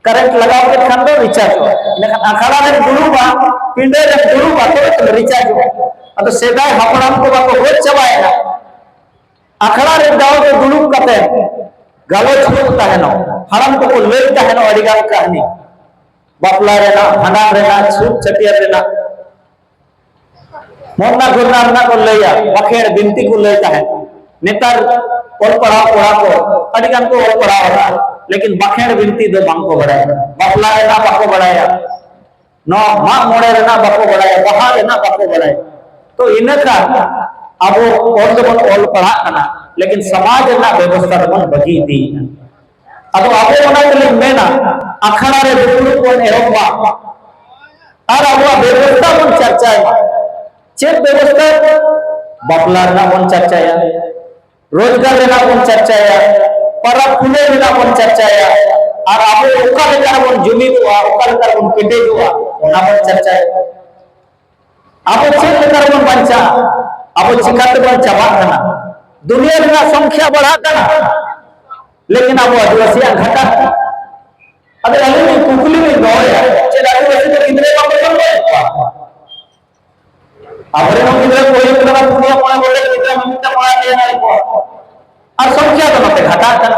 ᱠᱟᱨᱮᱱᱴ ᱞᱟᱜᱟᱣ ᱠᱮᱫ ᱠᱷᱟᱱ ᱫᱚ ᱨᱤᱪᱟᱨᱡᱚᱜᱼᱟ᱾ ᱤᱱᱟᱹᱠᱷᱟᱱ ᱟᱠᱷᱲᱟ ᱨᱮᱢ ᱫᱩᱲᱩᱵᱟ, ᱯᱤᱸᱰᱟᱹ ᱨᱮᱢ ᱫᱩᱲᱩᱵᱟ, ᱛᱚᱵᱮ ᱛᱚ ᱨᱤᱪᱟᱨᱡᱚᱜᱼᱟ᱾ ᱟᱫᱚ ᱥᱮᱫᱟᱭ ᱦᱟᱯᱲᱟᱢ ᱠᱚ ᱵᱟᱠᱚ ᱜᱚᱡ ᱪᱟᱵᱟᱭᱮᱱᱟ, ᱟᱠᱷᱲᱟ ᱨᱮ ᱫᱟᱣ ᱫᱚ ᱫᱩᱲᱩᱵ ᱠᱟᱛᱮ ᱜᱟᱞᱚᱪ ᱦᱩᱭᱩᱜ ᱛᱟᱦᱮᱱᱚᱜ, ᱦᱟᱲᱟᱢ ᱠᱚᱠᱚ ᱞᱟᱹᱭ ᱛᱟᱦᱮᱱᱚᱜ ᱟᱹᱰᱤ ᱜᱟᱱ ᱠᱟᱹᱦᱱᱤ, ᱵᱟᱯᱞᱟ ᱨᱮᱱᱟᱜ, ᱵᱷᱟᱸᱰᱟᱱ ᱨᱮᱱᱟᱜ, ᱪᱷᱩᱛ ᱪᱷᱟᱹᱴᱭᱟᱹᱨ ᱨᱮᱱᱟᱜ, ᱢᱚᱨᱱᱟ ᱜᱷᱚᱨᱱᱟ ᱨᱮᱱᱟᱜ ᱠᱚ ᱞᱟᱹᱭᱟ, ᱵᱟᱠᱷᱮᱲ ᱵᱤᱱᱛᱤ ᱠᱚ ᱞᱟᱹᱭ ᱛᱟᱦᱮᱸᱫ᱾ ᱱᱮᱛᱟᱨ ᱚᱞ ᱯᱟᱲᱦᱟᱣ ᱠᱚᱲᱟ ᱠᱚ ᱟᱹᱰᱤ ᱜᱟᱱ ᱠᱚ ᱚᱞ ᱯᱟᱲᱦᱟᱣ ᱟᱠᱟᱫᱼᱟ, ᱞᱮᱠᱤᱱ ᱵᱟᱠᱷᱮᱲ ᱵᱤᱱᱛᱤ ᱫᱚ ᱵᱟᱝ ᱠᱚ ᱵᱟᱲᱟᱭᱟ, ᱵᱟᱯᱞᱟ ᱨᱮᱱᱟᱜ ᱵᱟᱠᱚ ᱵᱟᱲᱟᱭᱟ, ᱱᱚᱣᱟ ᱢᱟᱜ ᱢᱚᱬᱮ ᱨᱮᱱᱟᱜ ᱵᱟᱠᱚ ᱵᱟᱲᱟᱭᱟ, ᱵᱟᱦᱟ ᱨᱮᱱᱟᱜ ᱵᱟᱠᱚ ᱵᱟᱲᱟᱭᱟ᱾ ᱛᱚ ᱤᱱᱟᱹ ᱠᱷᱟᱱ ᱟᱵᱚ ᱚᱞ ᱫᱚᱵᱚᱱ ᱚᱞ ᱯᱟᱲᱦᱟᱜ ᱠᱟᱱᱟ, ᱞᱮᱠᱤᱱ ᱥᱚᱢᱟᱡᱽ ᱨᱮᱱᱟᱜ ᱵᱮᱵᱚᱥᱛᱷᱟ ᱫᱚᱵᱚᱱ ᱵᱟᱹᱜᱤ ᱤᱫᱤᱭᱮᱫᱼᱟ᱾ ᱟᱫᱚ ᱟᱵᱚ ᱚᱱᱟ ᱛᱮᱞᱤᱧ ᱢᱮᱱᱟ, ᱟᱠᱷᱲᱟ ᱨᱮ ᱫᱩᱯᱲᱩᱵ ᱵᱚᱱ ᱮᱦᱚᱵ ᱢᱟ ᱟᱨ ᱟᱵᱚᱣᱟᱜ ᱵᱮᱵᱚᱥᱛᱷᱟ ᱵᱚᱱ ᱪᱟᱨᱪᱟᱭ ᱢᱟ᱾ ᱪᱮᱫ ᱵᱮᱵᱚᱥᱛᱷᱟ? ᱵᱟᱯᱞᱟ ᱨᱮᱱᱟᱜ ᱵᱚᱱ ᱪᱟᱨᱪᱟᱭᱟ, ᱨᱳᱡᱽᱜᱟᱨ ᱨᱮᱱᱟᱜ ᱵᱚᱱ ᱪᱟᱨᱪᱟᱭᱟ, ᱯᱟᱨᱟᱵᱽ ᱯᱩᱱᱟᱹᱭ ᱨᱮᱱᱟᱜ ᱵᱚᱱ ᱪᱟᱨᱪᱟᱭᱟ, ᱟᱨ ᱟᱵᱚ ᱚᱠᱟ ᱞᱮᱠᱟ ᱨᱮᱵᱚᱱ ᱡᱩᱢᱤᱫᱚᱜᱼᱟ, ᱚᱠᱟ ᱞᱮᱠᱟ ᱨᱮᱵᱚᱱ ᱠᱮᱴᱮᱡᱚᱜᱼᱟ, ᱚᱱᱟ ᱵᱚᱱ ᱪᱟᱨᱪᱟᱭᱟ᱾ ᱟᱵᱚ ᱪᱮᱫ ᱞᱮᱠᱟ ᱨᱮᱵᱚᱱ ᱵᱟᱧᱪᱟᱜᱼᱟ? ᱟᱵᱚ ᱪᱤᱠᱟᱹ ᱛᱮᱵᱚᱱ ᱪᱟᱵᱟᱜ ᱠᱟᱱᱟ? ᱫᱩᱱᱤᱭᱟᱹ ᱨᱮᱱᱟᱜ ᱥᱚᱝᱠᱷᱭᱟ ᱵᱟᱲᱦᱟᱜ ᱠᱟᱱᱟ, ᱞᱮᱠᱤᱱ ᱟᱵᱚ ᱟᱹᱫᱤᱵᱟᱹᱥᱤᱭᱟᱜ ᱜᱷᱟᱴᱟᱜ ᱠᱟᱱᱟ᱾ ᱟᱫᱚ ᱟᱹᱞᱤᱧ ᱞᱤᱧ ᱠᱩᱠᱞᱤ ᱞᱤᱧ ᱫᱚᱦᱚᱭᱟ, ᱪᱮᱫ ᱟᱹᱫᱤᱵᱟᱹᱥᱤ ᱫᱚ ᱜᱤᱫᱽᱨᱟᱹ ᱵᱟᱠᱚ ᱡᱚᱱᱢᱚᱭᱮᱫ ᱠᱚᱣᱟ? ᱟᱵᱚᱨᱮᱱ ᱦᱚᱸ ᱜᱤᱫᱽᱨᱟᱹ ᱠᱚ ᱦᱩᱭᱩᱜ ᱠᱟᱱᱟ, ᱯᱩᱱᱭᱟᱹ ᱢᱚᱬᱮ ᱜᱚᱴᱮᱡ ᱜᱤᱫᱽᱨᱟᱹ ᱢᱤᱫᱴᱟᱝ ᱚᱲᱟᱜ ᱨᱮ ᱦᱮᱱᱟᱜ ᱠᱚᱣᱟ᱾ ᱟᱨ ᱥᱚᱝᱠᱷᱭᱟ ᱫᱚ ᱱᱚᱛᱮ ᱜᱷᱟᱴᱟᱜ ᱠᱟᱱᱟ᱾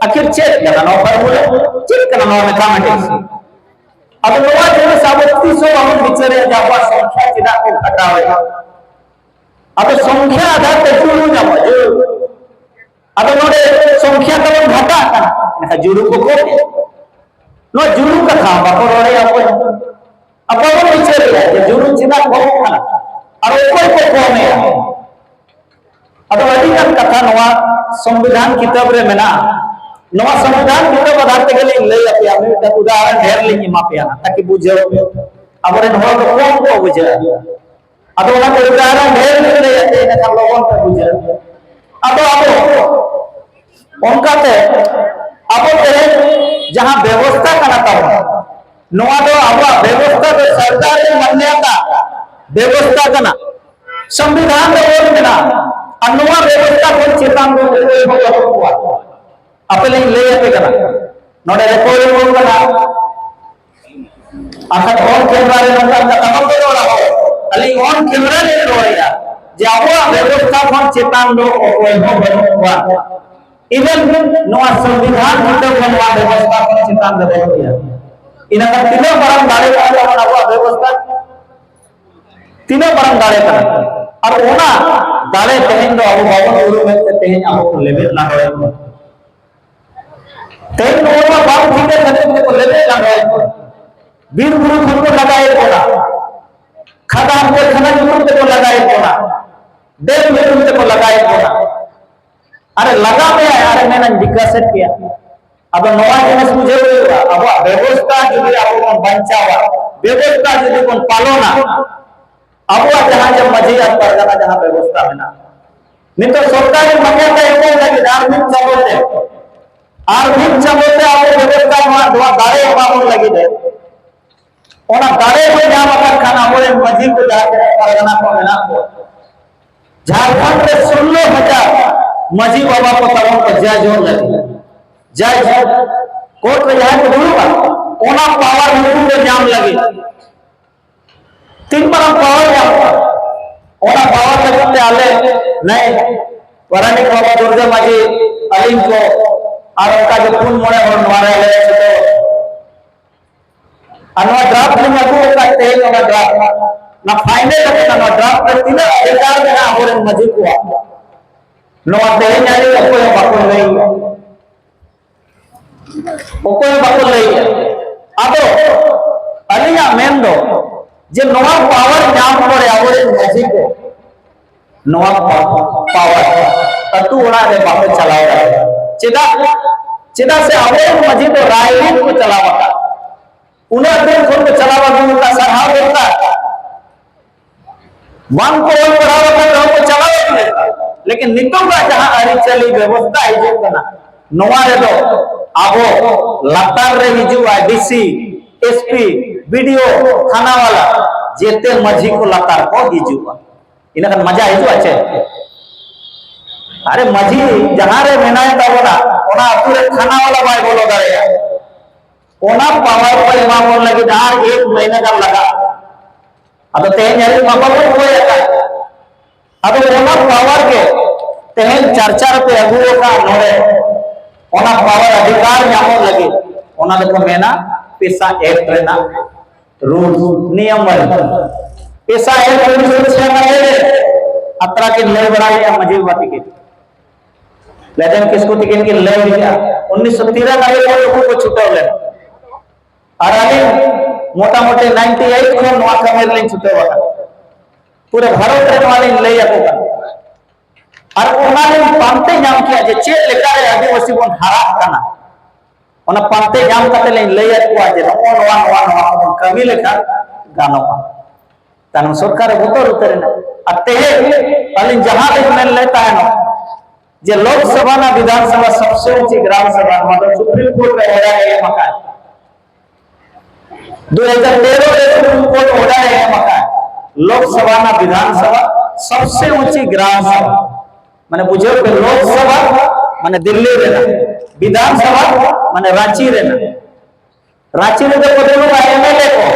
ᱟᱹᱠᱷᱤᱨ ᱪᱮᱫ ᱠᱟᱱᱟ ᱱᱚᱣᱟ formula? ᱪᱮᱫ ᱠᱟᱱᱟ ᱱᱚᱣᱟ mathematics? ᱟᱫᱚ ᱱᱚᱣᱟ ᱡᱤᱱᱤᱥ ᱟᱵᱚ ᱛᱤᱥ ᱦᱚᱸ ᱵᱟᱵᱚᱱ ᱵᱤᱪᱟᱹᱨᱮᱫᱼᱟ ᱡᱮ ᱟᱵᱚᱣᱟᱜ ᱥᱚᱝᱠᱷᱭᱟ ᱪᱮᱫᱟᱜ ᱠᱚ ᱜᱷᱟᱴᱟᱣᱮᱫᱼᱟ᱾ ᱟᱫᱚ ᱥᱚᱝᱠᱷᱭᱟ ᱟᱫᱷᱟᱨ ᱛᱮ ᱡᱩᱲᱩ ᱧᱟᱢᱚᱜᱼᱟ, ᱡᱩᱲᱩ᱾ ᱟᱫᱚ ᱱᱚᱰᱮ ᱥᱚᱝᱠᱷᱭᱟ ᱛᱟᱵᱚᱱ ᱜᱷᱟᱴᱟᱜ ᱠᱟᱱᱟ, ᱮᱱᱠᱷᱟᱱ ᱡᱩᱲᱩ ᱠᱚ ᱠᱚᱢ᱾ ᱱᱚᱣᱟ ᱡᱩᱲᱩ ᱠᱟᱛᱷᱟ ᱵᱟᱠᱚ ᱨᱚᱲᱮᱫᱼᱟ ᱚᱠᱚᱭ ᱦᱚᱸ᱾ ᱟᱵᱚ ᱵᱚᱱ ᱵᱤᱪᱟᱹᱨᱮᱫᱼᱟ ᱡᱮ ᱡᱩᱲᱩ ᱪᱮᱫᱟᱜ ᱠᱚᱢᱚᱜ ᱠᱟᱱᱟ ᱟᱨ ᱚᱠᱚᱭ ᱠᱚ ᱠᱚᱢᱮᱫᱼᱟ᱾ ᱟᱫᱚ ᱟᱹᱰᱤ ᱜᱟᱱ ᱠᱟᱛᱷᱟ ᱱᱚᱣᱟ ᱥᱚᱝᱵᱤᱫᱷᱟᱱ ᱠᱤᱛᱟᱹᱵ ᱨᱮ ᱢᱮᱱᱟᱜᱼᱟ᱾ ᱱᱚᱣᱟ ᱥᱚᱝᱵᱤᱫᱷᱟᱱ ᱠᱤᱛᱟᱹᱵ ᱟᱫᱷᱟᱨ ᱛᱮᱜᱮ ᱞᱤᱧ ᱞᱟᱹᱭ ᱟᱯᱮᱭᱟ, ᱢᱤᱫᱴᱟᱝ ᱩᱫᱟᱦᱚᱨᱚᱱ ᱰᱷᱮᱨ ᱞᱤᱧ ᱮᱢᱟ ᱯᱮᱭᱟ ᱱᱟᱜ, ᱛᱟᱠᱤ ᱵᱩᱡᱷᱟᱹᱣ ᱯᱮ᱾ ᱟᱵᱚᱨᱮᱱ ᱦᱚᱲ ᱫᱚ ᱠᱚᱢ ᱠᱚ ᱵᱩᱡᱷᱟᱹᱜᱼᱟ᱾ ᱟᱫᱚ ᱚᱱᱟ ᱠᱚ ᱩᱫᱟᱦᱚᱨᱚᱱ ᱰᱷᱮᱨ ᱞᱤᱧ ᱞᱟᱹᱭᱟ ᱛᱮ, ᱤᱱᱟᱹᱠᱷᱟᱱ ᱞᱚᱜᱚᱱ ᱯᱮ ᱵᱩᱡᱷᱟᱹᱣᱟ᱾ ᱟᱫᱚ ᱟᱵᱚ ᱚᱱᱠᱟᱛᱮ ᱟᱵᱚ ᱛᱮᱦᱮᱧ ᱡᱟᱦᱟᱸ ᱵᱮᱵᱚᱥᱛᱷᱟ ᱠᱟᱱᱟ ᱛᱟᱵᱚᱱ, ᱱᱚᱣᱟ ᱫᱚ ᱟᱵᱚᱣᱟᱜ ᱵᱮᱵᱚᱥᱛᱷᱟ ᱫᱚ ᱥᱚᱨᱠᱟᱨ ᱮ ᱢᱟᱱᱱᱚᱛᱟ ᱵᱮᱵᱚᱥᱛᱷᱟ ᱠᱟᱱᱟ, ᱥᱚᱝᱵᱤᱫᱷᱟᱱ ᱨᱮ ᱚᱞ ᱢᱮᱱᱟᱜᱼᱟ᱾ ᱟᱨ ᱱᱚᱣᱟ ᱵᱮᱵᱚᱥᱛᱷᱟ ᱠᱷᱚᱱ ᱪᱮᱛᱟᱱ ᱫᱚ ᱚᱠᱚᱭ ᱦᱚᱸ ᱵᱟᱹᱱᱩᱜ ᱠᱚᱣᱟ᱾ ᱟᱯᱮ ᱞᱤᱧ ᱞᱟᱹᱭ ᱟᱯᱮ ᱠᱟᱱᱟ, ᱱᱚᱰᱮ ᱨᱮᱠᱚᱨᱰ ᱨᱮ ᱚᱞ ᱠᱟᱱᱟ, ᱟᱨᱠᱷᱟᱱ on camera ᱨᱮ ᱱᱚᱝᱠᱟᱱ ᱠᱟᱛᱷᱟ ᱵᱟᱠᱚ ᱨᱚᱲᱟ ᱦᱚᱲ᱾ ᱟᱹᱞᱤᱧ on camera ᱞᱤᱧ ᱨᱚᱲᱮᱫᱼᱟ ᱡᱮ ᱟᱵᱚᱣᱟᱜ ᱵᱮᱵᱚᱥᱛᱷᱟ ᱠᱷᱚᱱ ᱪᱮᱛᱟᱱ ᱫᱚ ᱚᱠᱚᱭ ᱦᱚᱸ ᱵᱟᱹᱱᱩᱜ ᱠᱚᱣᱟ᱾ Even ᱱᱚᱣᱟ ᱥᱚᱝᱵᱤᱫᱷᱟᱱ ᱠᱤᱛᱟᱹᱵ ᱨᱮ ᱱᱚᱣᱟ ᱵᱮᱵᱚᱥᱛᱷᱟ ᱠᱷᱚᱱ ᱪᱮᱛᱟᱱ ᱨᱮ ᱵᱟᱹᱱᱩᱜ ᱜᱮᱭᱟ᱾ ᱤᱱᱟᱹ ᱠᱷᱟᱱ ᱛᱤᱱᱟᱹᱜ ᱢᱟᱨᱟᱝ ᱫᱟᱲᱮ ᱠᱟᱱ ᱛᱟᱵᱚᱱᱟ ᱟᱵᱚᱣᱟᱜ ᱵᱮᱵᱚᱥᱛᱷᱟ? ᱛᱤᱱᱟᱹᱜ ᱢᱟᱨᱟᱝ ᱫᱟᱲᱮ ᱠᱟᱱᱟ? ᱟᱨ ᱚᱱᱟ ᱫᱟᱲᱮ ᱛᱮᱦᱮᱧ ᱫᱚ ᱟᱵᱚ ᱵᱟᱵᱚᱱ ᱩᱨᱩᱢᱮᱫ ᱛᱮ ᱛᱮᱦᱮᱧ ᱟᱵᱚ ᱠᱚ ᱞᱮᱵᱮᱫ ᱞᱟᱸᱰᱚᱭᱮᱫ ᱵᱚᱱᱟ᱾ ᱛᱮᱦᱮᱧ ᱱᱚᱣᱟ ᱢᱟ ᱵᱟᱝ ᱴᱷᱤᱠ ᱠᱟᱱ ᱠᱷᱟᱹᱛᱤᱨ ᱛᱮᱠᱚ ᱞᱮᱵᱮᱫ ᱞᱟᱸᱰᱚᱭᱮᱫ ᱵᱚᱱᱟ᱾ ᱵᱤᱨ ᱵᱩᱨᱩ ᱠᱷᱚᱱ ᱠᱚ ᱞᱟᱜᱟᱭᱮᱫ ᱵᱚᱱᱟ, ᱠᱷᱟᱫᱟᱱ ᱠᱟᱹᱨᱠᱷᱟᱱᱟ ᱧᱩᱛᱩᱢ ᱛᱮᱠᱚ ᱞᱟᱜᱟᱭᱮᱫ ᱵᱚᱱᱟ, ᱰᱮᱢ ᱧᱩᱛᱩᱢ ᱛᱮᱠᱚ ᱞᱟᱜᱟᱭᱮᱫ ᱵᱚᱱᱟ᱾ ᱟᱨᱮ ᱞᱟᱜᱟ ᱢᱮᱭᱟ, ᱟᱨᱮ ᱢᱮᱱᱟᱧ ᱵᱤᱠᱟᱥᱮᱫ ᱯᱮᱭᱟ᱾ ᱟᱫᱚ ᱱᱚᱣᱟ ᱡᱤᱱᱤᱥ ᱵᱩᱡᱷᱟᱹᱣ ᱦᱩᱭᱩᱜᱼᱟ, ᱟᱵᱚᱣᱟᱜ ᱵᱮᱵᱚᱥᱛᱟ ᱡᱩᱫᱤ ᱟᱵᱚ ᱵᱚᱱ ᱵᱟᱧᱪᱟᱣᱟ, ᱵᱮᱵᱚᱥᱛᱟ ᱡᱩᱫᱤ ᱵᱚᱱ ᱯᱟᱞᱚᱱᱟ, ᱟᱵᱚᱣᱟᱜ ᱡᱟᱦᱟᱸ ᱡᱮ ᱢᱟᱹᱡᱷᱤ ᱟᱨ ᱯᱟᱨᱜᱟᱱᱟ ᱡᱟᱦᱟᱸ ᱵᱮᱵᱚᱥᱛᱟ ᱢᱮᱱᱟᱜᱼᱟ, ᱱᱤᱛᱚᱜ ᱥᱚᱨᱠᱟᱨᱤ ᱢᱟᱱᱭᱟᱛᱟ ᱮᱢᱚᱜ ᱞᱟᱹᱜᱤᱫ ᱟᱨ ᱢᱤᱫ ᱪᱟᱸᱫᱚ ᱛᱮ, ᱟᱨ ᱢᱤᱫ ᱪᱟᱸᱫᱚ ᱛᱮ ᱟᱵᱚ ᱵᱮᱵᱚᱥᱛᱟ ᱱᱚᱣᱟ, ᱱᱚᱣᱟ ᱫᱟᱲᱮ ᱮᱢᱟ ᱵᱚᱱ ᱞᱟᱹᱜᱤᱫ ᱮ, ᱚᱱᱟ ᱫᱟᱲᱮ ᱠᱚ ᱧᱟᱢ ᱟᱠᱟᱫ ᱠᱷᱟᱱ ᱟᱵᱚᱨᱮᱱ ᱢᱟᱹᱡᱷᱤ ᱠᱚ ᱡᱟᱦᱟᱸ ᱛᱤᱱᱟᱹᱜ ᱯᱟᱨᱜᱟᱱᱟ ᱠᱚ ᱢᱮᱱᱟᱜ ᱠᱚ, ᱡᱷᱟᱲᱠᱷᱚᱸᱰ ᱨᱮ ᱥᱳᱞᱞᱳ ᱦᱟᱡᱟᱨ ᱢᱟᱹᱡᱷᱤ ᱵᱟᱵᱟ ᱠᱚ ᱛᱟᱵᱚᱱ ᱠᱚ ᱡᱟᱭ ᱡᱩᱜᱽ ᱞᱟᱹᱜᱤᱫ, ᱡᱟᱭ ᱡᱩᱜᱽ ᱠᱳᱨᱴ ᱨᱮ ᱡᱟᱦᱟᱸᱭ ᱠᱚ ᱫᱩᱲᱩᱵᱼᱟ, ᱚᱱᱟ ᱯᱟᱣᱟᱨ ᱱᱩᱠᱩ ᱠᱚ ᱧᱟᱢ ᱞᱟᱹᱜᱤᱫ ᱛᱤᱱ ᱢᱟᱨᱟᱝ ᱯᱟᱣᱟᱨ ᱧᱟᱢᱚᱜᱼᱟ, ᱚᱱᱟ ᱯᱟᱣᱟᱨ ᱞᱟᱹᱜᱤᱫ ᱛᱮ ᱟᱞᱮ ᱱᱟᱭ ᱯᱟᱨᱟᱱᱤᱠ ᱵᱟᱵᱟ ᱫᱩᱨᱜᱟᱹ ᱢᱟᱹᱡᱷᱤ, ᱟᱹᱞᱤᱧ ᱠᱚ ᱟᱨ ᱚᱱᱠᱟ ᱜᱮ ᱯᱩᱱ ᱢᱚᱬᱮ ᱦᱚᱲ ᱱᱚᱣᱟ ᱨᱮ ᱟᱞᱮ ᱞᱮ ᱪᱷᱩᱴᱟᱹᱣ ᱟᱠᱟᱱᱟ᱾ ᱟᱨ ᱱᱚᱣᱟ ᱰᱨᱟᱯᱴ ᱞᱤᱧ ᱟᱹᱜᱩ ᱟᱠᱟᱫ ᱛᱮᱦᱮᱧ, ᱚᱱᱟ ᱰᱨᱟᱯᱴ, ᱚᱱᱟ ᱯᱷᱟᱭᱱᱮᱞ ᱟᱠᱟᱱᱟ, ᱱᱚᱣᱟ ᱰᱨᱟᱯᱴ ᱨᱮ ᱛᱤᱱᱟᱹᱜ ᱚᱫᱷᱤᱠᱟᱨ ᱢᱮᱱᱟᱜᱼᱟ ᱟᱵᱚᱨᱮᱱ ᱢᱟᱹᱡᱷᱤ ᱠᱚᱣᱟᱜ, ᱱᱚᱣᱟ ᱛᱮᱦᱮᱧ ᱟᱹᱱᱤᱡ ᱚᱠᱚᱭ ᱦᱚᱸ ᱵᱟᱠᱚ ᱞᱟᱹᱭ, ᱚᱠᱚᱭ ᱦᱚᱸ ᱵᱟᱠᱚ ᱞᱟᱹᱭᱮᱫᱼᱟ᱾ ᱟᱫᱚ ᱟᱹᱞᱤᱧᱟᱜ ᱢᱮᱱ ᱫᱚ ᱡᱮ ᱱᱚᱣᱟ ᱯᱟᱣᱟᱨ ᱧᱟᱢ ᱯᱚᱨᱮ ᱟᱵᱚᱨᱮᱱ ᱢᱟᱹᱡᱷᱤ ᱠᱚ ᱱᱚᱣᱟ ᱯᱟ-, ᱯᱟᱣᱟᱨ ᱟᱹᱛᱩ ᱚᱲᱟᱜ ᱨᱮ ᱵᱟᱠᱚ ᱪᱟᱞᱟᱣ ᱫᱟᱲᱮᱭᱟᱜᱼᱟ᱾ ᱪᱮᱫᱟᱜ? ᱪᱮᱫᱟᱜ ᱥᱮ ᱟᱵᱚᱨᱮᱱ ᱢᱟᱹᱡᱷᱤ ᱫᱚ ᱨᱟᱭᱨᱤᱛ ᱠᱚ ᱪᱟᱞᱟᱣ ᱟᱠᱟᱫ, ᱩᱱᱟᱹᱜ ᱫᱤᱱ ᱠᱷᱚᱱ ᱠᱚ ᱪᱟᱞᱟᱣ ᱟᱹᱜᱩ ᱟᱠᱟᱫ, ᱥᱟᱨᱦᱟᱣ ᱫᱚᱨᱠᱟᱨ᱾ ᱵᱟᱝ ᱠᱚ ᱚᱞ ᱯᱟᱲᱦᱟᱣ ᱟᱠᱟᱱ ᱨᱮᱦᱚᱸ ᱠᱚ ᱪᱟᱞᱟᱣ ᱟᱹᱜᱩ ᱞᱮᱫᱟ᱾ ᱞᱮᱠᱤᱱ ᱱᱤᱛᱚᱜ ᱫᱚ ᱡᱟᱦᱟᱸ ᱟᱹᱨᱤᱪᱟᱹᱞᱤ ᱵᱮᱵᱚᱥᱛᱷᱟ ᱦᱤᱡᱩᱜ ᱠᱟᱱᱟ, ᱱᱚᱣᱟ ᱨᱮᱫᱚ ᱟᱵᱚ ᱞᱟᱛᱟᱨ ᱨᱮ ᱦᱤᱡᱩᱜᱼᱟ, ᱰᱤ ᱥᱤ, ᱮᱥ ᱯᱤ, ᱵᱤ ᱰᱤ ᱳ, ᱛᱷᱟᱱᱟ ᱣᱟᱞᱟ, ᱡᱮᱛᱮ ᱢᱟᱹᱡᱷᱤ ᱠᱚ ᱞᱟᱛᱟᱨ ᱠᱚ ᱦᱤᱡᱩᱜᱼᱟ᱾ ᱤᱱᱟᱹ ᱠᱷᱟᱱ ᱢᱟᱡᱟ ᱦᱤᱡᱩᱜᱼᱟ ᱪᱮ? ᱟᱨᱮ ᱢᱟᱹᱡᱷᱤ ᱡᱟᱦᱟᱸ ᱨᱮ ᱢᱮᱱᱟᱭ ᱛᱟᱵᱚᱱᱟ, ᱚᱱᱟ ᱟᱹᱛᱩ ᱨᱮ ᱛᱷᱟᱱᱟ ᱣᱟᱞᱟ ᱵᱟᱭ ᱵᱚᱞᱚ ᱫᱟᱲᱮᱭᱟᱜᱼᱟ᱾ ᱚᱱᱟ ᱯᱟᱣᱟᱨ ᱠᱚ ᱮᱢᱟ ᱵᱚᱱ ᱞᱟᱹᱜᱤᱫ ᱟᱨ ᱮᱠ ᱢᱟᱹᱦᱱᱟᱹ ᱜᱟᱱ ᱞᱟᱜᱟᱜᱼᱟ᱾ ᱟᱫᱚ ᱛᱮᱦᱮᱧ ᱦᱟᱹᱵᱤᱡ ᱢᱟ ᱵᱟᱵᱚᱱ ᱠᱚᱭ ᱟᱠᱟᱫ᱾ ᱟᱫᱚ ᱚᱱᱟ ᱯᱟᱣᱟᱨ ᱜᱮ ᱛᱮᱦᱮᱧ ᱪᱟᱨᱪᱟ ᱨᱮᱯᱮ ᱟᱹᱜᱩ ᱟᱠᱟᱫ ᱱᱚᱰᱮ, ᱚᱱᱟ ᱯᱟᱣᱟᱨ ᱚᱫᱷᱤᱠᱟᱨ ᱧᱟᱢᱚᱜ ᱞᱟᱹᱜᱤᱫ, ᱚᱱᱟ ᱫᱚᱠᱚ ᱢᱮᱱᱟ ᱯᱮᱥᱟ ᱮᱠᱴ ᱨᱮᱱᱟᱜ ᱨᱩᱞᱥ, ᱱᱤᱭᱚᱢ ᱵᱟᱹᱱᱩᱜ᱾ ᱯᱮᱥᱟ ᱮᱠᱴ ᱨᱩᱞᱥ ᱪᱮᱫ ᱞᱮᱠᱟ ᱞᱟᱹᱭ ᱨᱮ ᱟᱛᱨᱟ ᱠᱤᱱ ᱞᱟᱹᱭ ᱵᱟᱲᱟᱭᱮᱫᱼᱟ ᱢᱟᱹᱡᱷᱤ ᱵᱟᱵᱟ ᱛᱤᱠᱤᱱ, ᱞᱮᱫᱮᱱ ᱠᱤᱥᱠᱩ ᱛᱤᱠᱤᱱ ᱠᱤᱱ ᱞᱟᱹᱭ ᱞᱮᱫᱼᱟ, ᱩᱱᱤᱥᱥᱚ ᱛᱤᱨᱟᱱᱚᱵᱵᱳᱭ ᱠᱷᱚᱱ ᱱᱩᱠᱩ ᱠᱚ ᱪᱷᱩᱴᱟᱹᱣ ᱞᱮᱱᱟ᱾ ᱟᱨ ᱟᱹᱞᱤᱧ ᱢᱚᱴᱟᱢᱩᱴᱤ ᱱᱟᱭᱤᱱᱴᱤ ᱮᱭᱤᱴ ᱠᱷᱚᱱ ᱱᱚᱣᱟ ᱠᱟᱹᱢᱤ ᱨᱮᱞᱤᱧ ᱪᱷᱩᱴᱟᱹᱣ ᱟᱠᱟᱱᱟ᱾ ᱯᱩᱨᱟᱹ ᱵᱷᱟᱨᱚᱛ ᱨᱮ ᱱᱚᱣᱟ ᱞᱤᱧ ᱞᱟᱹᱭ ᱟᱠᱚ ᱠᱟᱱᱟ᱾ ᱟᱨ ᱚᱱᱟ ᱞᱤᱧ ᱯᱟᱱᱛᱮ ᱧᱟᱢ ᱠᱮᱫᱼᱟ ᱡᱮ ᱪᱮᱫ ᱞᱮᱠᱟᱨᱮ ᱟᱹᱫᱤᱵᱟᱹᱥᱤ ᱵᱚᱱ ᱦᱟᱨᱟᱜ ᱠᱟᱱᱟ᱾ ᱚᱱᱟ ᱯᱟᱱᱛᱮ ᱧᱟᱢ ᱠᱟᱛᱮ ᱞᱤᱧ ᱞᱟᱹᱭ ᱟᱫ ᱠᱚᱣᱟ ᱡᱮ ᱱᱚᱜᱼᱚ ᱱᱚᱣᱟ, ᱱᱚᱣᱟ, ᱱᱚᱣᱟ ᱠᱚᱵᱚᱱ ᱠᱟᱹᱢᱤ ᱞᱮᱠᱷᱟᱱ ᱜᱟᱱᱚᱜᱼᱟ᱾ ᱛᱟᱭᱱᱚᱢ ᱥᱚᱨᱠᱟᱨᱮ ᱵᱚᱛᱚᱨ ᱩᱛᱟᱹᱨ ᱮᱱᱟ᱾ ᱟᱨ ᱛᱮᱦᱮᱧ ᱟᱹᱞᱤᱧ ᱡᱟᱦᱟᱸ ᱞᱤᱧ ᱢᱮᱱ ᱞᱮᱫ ᱛᱟᱦᱮᱱᱚᱜ ᱡᱮ ᱞᱳᱠ ᱥᱚᱵᱷᱟ ᱨᱮᱱᱟᱜ ᱵᱤᱫᱷᱟᱱ ᱥᱚᱵᱷᱟ ᱥᱚᱵᱥᱮ ᱩᱪᱤ ᱜᱨᱟᱢ ᱥᱚᱵᱷᱟ, ᱱᱚᱣᱟ ᱫᱚ ᱥᱩᱯᱨᱤᱢ ᱠᱳᱨᱴ ᱨᱮ ᱚᱨᱰᱟᱨ ᱮ ᱮᱢ ᱟᱠᱟᱫ᱾ ᱫᱩ ᱦᱟᱡᱟᱨ ᱛᱮᱨᱚ ᱨᱮ ᱥᱩᱯᱨᱤᱢ ᱠᱳᱨᱴ ᱚᱨᱰᱟᱨ ᱮ ᱮᱢ ᱟᱠᱟᱫ, ᱞᱳᱠ ᱥᱚᱵᱷᱟ ᱨᱮᱱᱟᱜ ᱵᱤᱫᱷᱟᱱ ᱥᱚᱵᱷᱟ ᱥᱚᱵᱥᱮ ᱩᱪᱤ ᱜᱨᱟᱢ ᱥᱚᱵᱷᱟ, ᱢᱟᱱᱮ ᱵᱩᱡᱷᱟᱹᱣ ᱯᱮ, ᱞᱳᱠ ᱥᱚᱵᱷᱟ ᱢᱟᱱᱮ ᱫᱤᱞᱞᱤ ᱨᱮᱱᱟᱜ, ᱵᱤᱫᱷᱟᱱ ᱥᱚᱵᱷᱟ ᱢᱟᱱᱮ ᱨᱟᱸᱪᱤ ᱨᱮᱱᱟᱜ᱾ ᱨᱟᱸᱪᱤ ᱨᱮᱫᱚ ᱠᱚ ᱫᱩᱲᱩᱵᱼᱟ ᱮᱢ ᱮᱞ ᱮ ᱠᱚ,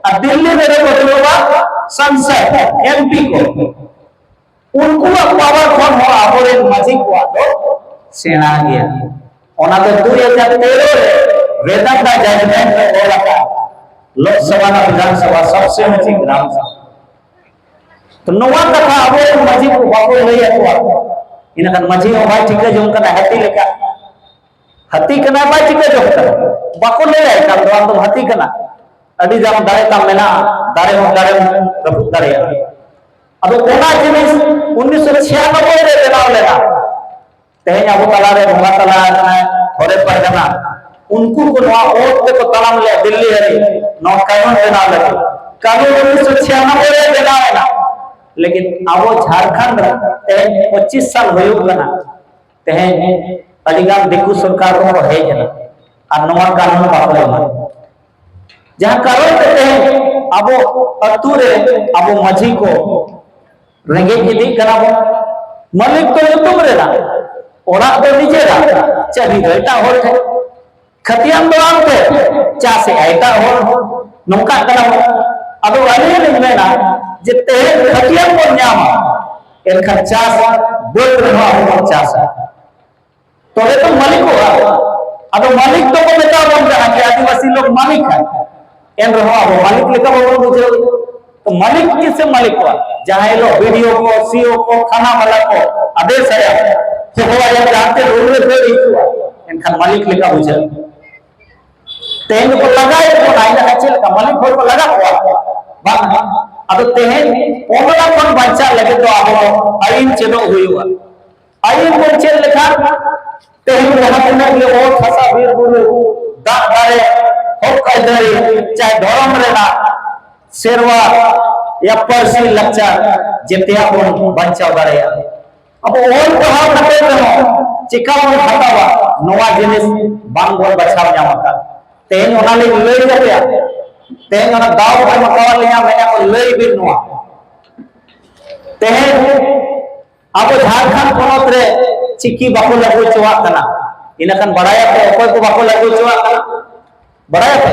ᱟᱨ ᱫᱤᱞᱞᱤ ᱨᱮᱫᱚ ᱠᱚ ᱫᱩᱲᱩᱵᱼᱟ ᱥᱟᱝᱥᱚᱫ, ᱮᱢ ᱯᱤ ᱠᱚ᱾ ᱩᱱᱠᱩᱣᱟᱜ ᱯᱟᱣᱟᱨ ᱠᱷᱚᱱ ᱦᱚᱸ ᱟᱵᱚᱨᱮᱱ ᱢᱟᱹᱡᱷᱤ ᱠᱚᱣᱟᱜ ᱫᱚ ᱥᱮᱬᱟ ᱜᱮᱭᱟ᱾ ᱚᱱᱟ ᱫᱚ ᱫᱩ ᱦᱟᱡᱟᱨ ᱛᱮᱨᱚ ᱨᱮ ᱵᱮᱫᱟᱱᱛᱟ ᱡᱟᱡᱽᱢᱮᱱᱴ ᱨᱮ ᱚᱞ ᱟᱠᱟᱱ, ᱞᱳᱠ ᱥᱚᱵᱷᱟ ᱟᱨ ᱵᱤᱫᱷᱟᱱ ᱥᱚᱵᱷᱟ ᱥᱚᱵᱥᱮ ᱩᱪᱤ ᱜᱨᱟᱢ ᱥᱚᱵᱷᱟ᱾ ᱛᱚ ᱱᱚᱣᱟ ᱠᱟᱛᱷᱟ ᱟᱵᱚᱨᱮᱱ ᱢᱟᱹᱡᱷᱤ ᱠᱚ ᱵᱟᱠᱚ ᱞᱟᱹᱭ ᱟᱠᱚᱣᱟ, ᱤᱱᱟᱹᱠᱷᱟᱱ ᱢᱟᱹᱡᱷᱤ ᱦᱚᱸ ᱵᱟᱭ ᱴᱷᱤᱠᱟᱹ ᱡᱚᱝ ᱠᱟᱱᱟ ᱦᱟᱹᱛᱤ ᱞᱮᱠᱟ᱾ ᱦᱟᱹᱛᱤ ᱠᱟᱱᱟᱭ ᱵᱟᱭ ᱴᱷᱤᱠᱟᱹ ᱡᱚᱝ ᱠᱟᱱᱟ, ᱵᱟᱠᱚ ᱞᱟᱹᱭᱟᱭ ᱠᱷᱟᱱ ᱫᱚ ᱟᱢ ᱫᱚᱢ ᱦᱟᱹᱛᱤ ᱠᱟᱱᱟ, ᱟᱹᱰᱤ ᱜᱟᱱ ᱫᱟᱲᱮ ᱛᱟᱢ ᱢᱮᱱᱟᱜᱼᱟ, ᱫᱟᱨᱮ ᱦᱚᱸ ᱫᱟᱨᱮᱢ ᱨᱟᱹᱯᱩᱫ ᱫᱟᱲᱮᱭᱟᱜᱼᱟ᱾ ᱟᱫᱚ ᱚᱱᱟ ᱡᱤᱱᱤᱥ ᱩᱱᱤᱥᱥᱚ ᱪᱷᱤᱭᱟᱱᱚᱵᱵᱳᱭ ᱨᱮ ᱵᱮᱱᱟᱣ ᱞᱮᱱᱟ᱾ ᱛᱮᱦᱮᱧ ᱟᱵᱚ ᱛᱟᱞᱟᱨᱮ ᱵᱚᱸᱜᱟ ᱛᱟᱞᱟ ᱟᱠᱟᱱᱟᱭ ᱦᱚᱨᱮ ᱯᱟᱨᱜᱟᱱᱟ, ᱩᱱᱠᱩ ᱠᱚ ᱱᱚᱣᱟ ᱳᱴ ᱛᱮᱠᱚ ᱛᱟᱲᱟᱢ ᱞᱮᱫ ᱫᱤᱞᱞᱤ ᱦᱟᱹᱵᱤᱡ ᱱᱚᱣᱟ ᱠᱟᱹᱱᱩᱱ ᱵᱮᱱᱟᱣ ᱞᱟᱹᱜᱤᱫ᱾ ᱠᱟᱹᱱᱩᱱ ᱩᱱᱤᱥᱥᱚ ᱪᱷᱤᱭᱟᱱᱚᱵᱵᱳᱭ ᱨᱮ ᱵᱮᱱᱟᱣ ᱮᱱᱟ, ᱞᱮᱠᱤᱱ ᱟᱵᱚ ᱡᱷᱟᱲᱠᱷᱚᱸᱰ ᱨᱮ ᱛᱮᱦᱮᱧ ᱯᱚᱸᱪᱤᱥ ᱥᱟᱞ ᱦᱩᱭᱩᱜ ᱠᱟᱱᱟ, ᱛᱮᱦᱮᱧ ᱟᱹᱰᱤᱜᱟᱱ ᱫᱤᱠᱩ ᱥᱚᱨᱠᱟᱨ ᱠᱚᱠᱚ ᱦᱮᱡ ᱮᱱᱟ ᱟᱨ ᱱᱚᱣᱟ ᱠᱟᱹᱱᱩᱱ ᱵᱟᱠᱚ ᱮᱢᱟ᱾ ᱡᱟᱦᱟᱸ ᱠᱟᱨᱚᱱ ᱛᱮ ᱛᱮᱦᱮᱧ ᱟᱵᱚ ᱟᱹᱛᱩ ᱨᱮ ᱟᱵᱚ ᱢᱟᱹᱡᱷᱤ ᱠᱚ ᱨᱮᱸᱜᱮᱡ ᱤᱫᱤᱜ ᱠᱟᱱᱟ ᱵᱚᱱ, ᱢᱟᱹᱞᱤᱠ ᱫᱚ ᱧᱩᱛᱩᱢ ᱨᱮᱱᱟᱜ, ᱚᱲᱟᱜ ᱫᱚ ᱱᱤᱡᱮᱨᱟᱜ, ᱪᱟᱹᱵᱤ ᱫᱚ ᱮᱴᱟᱜ ᱦᱚᱲ ᱴᱷᱮᱱ, ᱠᱷᱟᱹᱛᱤᱭᱟᱱ ᱫᱚ ᱟᱢ ᱴᱷᱮᱱ, ᱪᱟᱥᱮᱜᱼᱟ ᱮᱴᱟᱜ ᱦᱚᱲ, ᱱᱚᱝᱠᱟᱜ ᱠᱟᱱᱟ ᱵᱚᱱ᱾ ᱟᱫᱚ ᱟᱹᱞᱤᱧ ᱞᱤᱧ ᱢᱮᱱᱟ ᱡᱮ ᱛᱮᱦᱮᱧ ᱠᱷᱟᱹᱛᱤᱭᱟᱱ ᱵᱚᱱ ᱧᱟᱢᱟ, ᱮᱱᱠᱷᱟᱱ ᱪᱟᱥ ᱵᱟᱹᱫᱽ ᱨᱮᱦᱚᱸ ᱟᱵᱚ ᱵᱚᱱ ᱪᱟᱥᱟ᱾ ᱛᱚᱵᱮ ᱛᱚ ᱢᱟᱹᱞᱤᱠᱚᱜᱼᱟ᱾ ᱟᱫᱚ ᱢᱟᱹᱞᱤᱠ ᱫᱚᱠᱚ ᱢᱮᱛᱟ ᱵᱚᱱ ᱠᱟᱱᱟ ᱡᱮ ᱟᱹᱫᱤᱵᱟᱹᱥᱤ ᱞᱳᱠ ᱢᱟᱹᱞᱤᱠ ᱦᱟᱭ, ᱮᱱ ᱨᱮᱦᱚᱸ ᱟᱵᱚ ᱢᱟᱹᱞᱤᱠ ᱞᱮᱠᱟ ᱵᱟᱵᱚᱱ ᱵᱩᱡᱷᱟᱹᱣ᱾ ᱛᱚ ᱢᱟᱹᱞᱤᱠ ᱠᱤᱥᱮ ᱢᱟᱹᱞᱤᱠᱚᱜᱼᱟ? ᱡᱟᱦᱟᱸ ᱦᱤᱞᱳᱜ ᱵᱤ ᱰᱤ ᱳ ᱠᱚ, ᱥᱤ ᱳ ᱠᱚ, ᱛᱷᱟᱱᱟ ᱵᱟᱞᱟ ᱠᱚ ᱟᱫᱮᱥ ᱟᱭᱟ, ᱦᱚᱦᱚ ᱟᱭᱟ, ᱡᱟᱦᱟᱸᱛᱮ ᱨᱩᱢ ᱨᱮ ᱫᱟᱹᱲ ᱦᱤᱡᱩᱜᱼᱟ, ᱮᱱᱠᱷᱟᱱ ᱢᱟᱹᱞᱤᱠ ᱞᱮᱠᱟ ᱵᱩᱡᱷᱟᱹᱜᱼᱟ᱾ ᱛᱮᱦᱮᱧ ᱫᱚᱠᱚ ᱞᱟᱜᱟᱭᱮᱫ ᱵᱚᱱᱟ, ᱤᱱᱟᱹ ᱠᱷᱟᱱ ᱪᱮᱫ ᱞᱮᱠᱟ ᱢᱟᱹᱞᱤᱠ ᱦᱚᱲ ᱠᱚ ᱞᱟᱜᱟ ᱠᱚᱣᱟ? ᱵᱟᱝ᱾ ᱟᱫᱚ ᱛᱮᱦᱮᱧ ᱚᱱᱟ ᱠᱷᱚᱱ ᱵᱟᱧᱪᱟᱜ ᱞᱟᱹᱜᱤᱫ ᱫᱚ ᱟᱵᱚ ᱟᱹᱭᱤᱱ ᱪᱮᱫᱚᱜ ᱦᱩᱭᱩᱜᱼᱟ᱾ ᱟᱹᱭᱤᱱ ᱵᱚᱱ ᱪᱮᱫ ᱞᱮᱠᱷᱟᱱ ᱛᱮᱦᱮᱧ ᱡᱟᱦᱟᱸ ᱛᱤᱱᱟᱹᱜ ᱜᱮ ᱚᱛ ᱦᱟᱥᱟ, ᱵᱤᱨ ᱵᱩᱨᱩ, ᱫᱟᱜ ᱫᱟᱨᱮ, ᱦᱚᱠ ᱟᱹᱭᱫᱟᱹᱨᱤ, ᱪᱟᱦᱮ ᱫᱷᱚᱨᱚᱢ ᱨᱮᱱᱟᱜ, ᱥᱮᱨᱣᱟ, ᱭᱟ ᱯᱟᱹᱨᱥᱤ, ᱞᱟᱠᱪᱟᱨ, ᱡᱮᱛᱮᱭᱟᱜ ᱵᱚᱱ ᱵᱟᱧᱪᱟᱣ ᱫᱟᱲᱮᱭᱟᱜᱼᱟ᱾ ᱟᱵᱚ ᱚᱞ ᱯᱟᱲᱦᱟᱣ ᱠᱟᱛᱮ ᱨᱮᱦᱚᱸ ᱪᱮᱠᱟ ᱵᱚᱱ ᱦᱟᱛᱟᱣᱟ, ᱱᱚᱣᱟ ᱡᱤᱱᱤᱥ ᱵᱟᱝ ᱵᱚᱱ ᱵᱟᱪᱷᱟᱣ ᱧᱟᱢ ᱟᱠᱟᱫ᱾ ᱛᱮᱦᱮᱧ ᱚᱱᱟ ᱞᱤᱧ ᱞᱟᱹᱭ ᱠᱟᱛᱮ, ᱛᱮᱦᱮᱧ ᱚᱱᱟ ᱫᱟᱣ ᱠᱚ ᱮᱢ ᱟᱠᱟᱣᱟᱫ ᱞᱤᱧᱟ, ᱢᱮᱱᱮᱫ ᱠᱚ ᱞᱟᱹᱭ ᱵᱤᱱ ᱱᱚᱣᱟ᱾ ᱛᱮᱦᱮᱧ ᱟᱵᱚ ᱡᱷᱟᱲᱠᱷᱚᱸᱰ ᱯᱚᱱᱚᱛ ᱨᱮ ᱪᱤᱠᱤ ᱵᱟᱠᱚ ᱞᱟᱹᱜᱩ ᱦᱚᱪᱚᱣᱟᱜ ᱠᱟᱱᱟ᱾ ᱤᱱᱟᱹᱠᱷᱟᱱ ᱵᱟᱲᱟᱭᱟᱯᱮ ᱚᱠᱚᱭ ᱠᱚ ᱵᱟᱠᱚ ᱞᱟᱹᱜᱩ ᱦᱚᱪᱚᱣᱟᱜ ᱠᱟᱱᱟ? ᱵᱟᱲᱟᱭᱟᱯᱮ?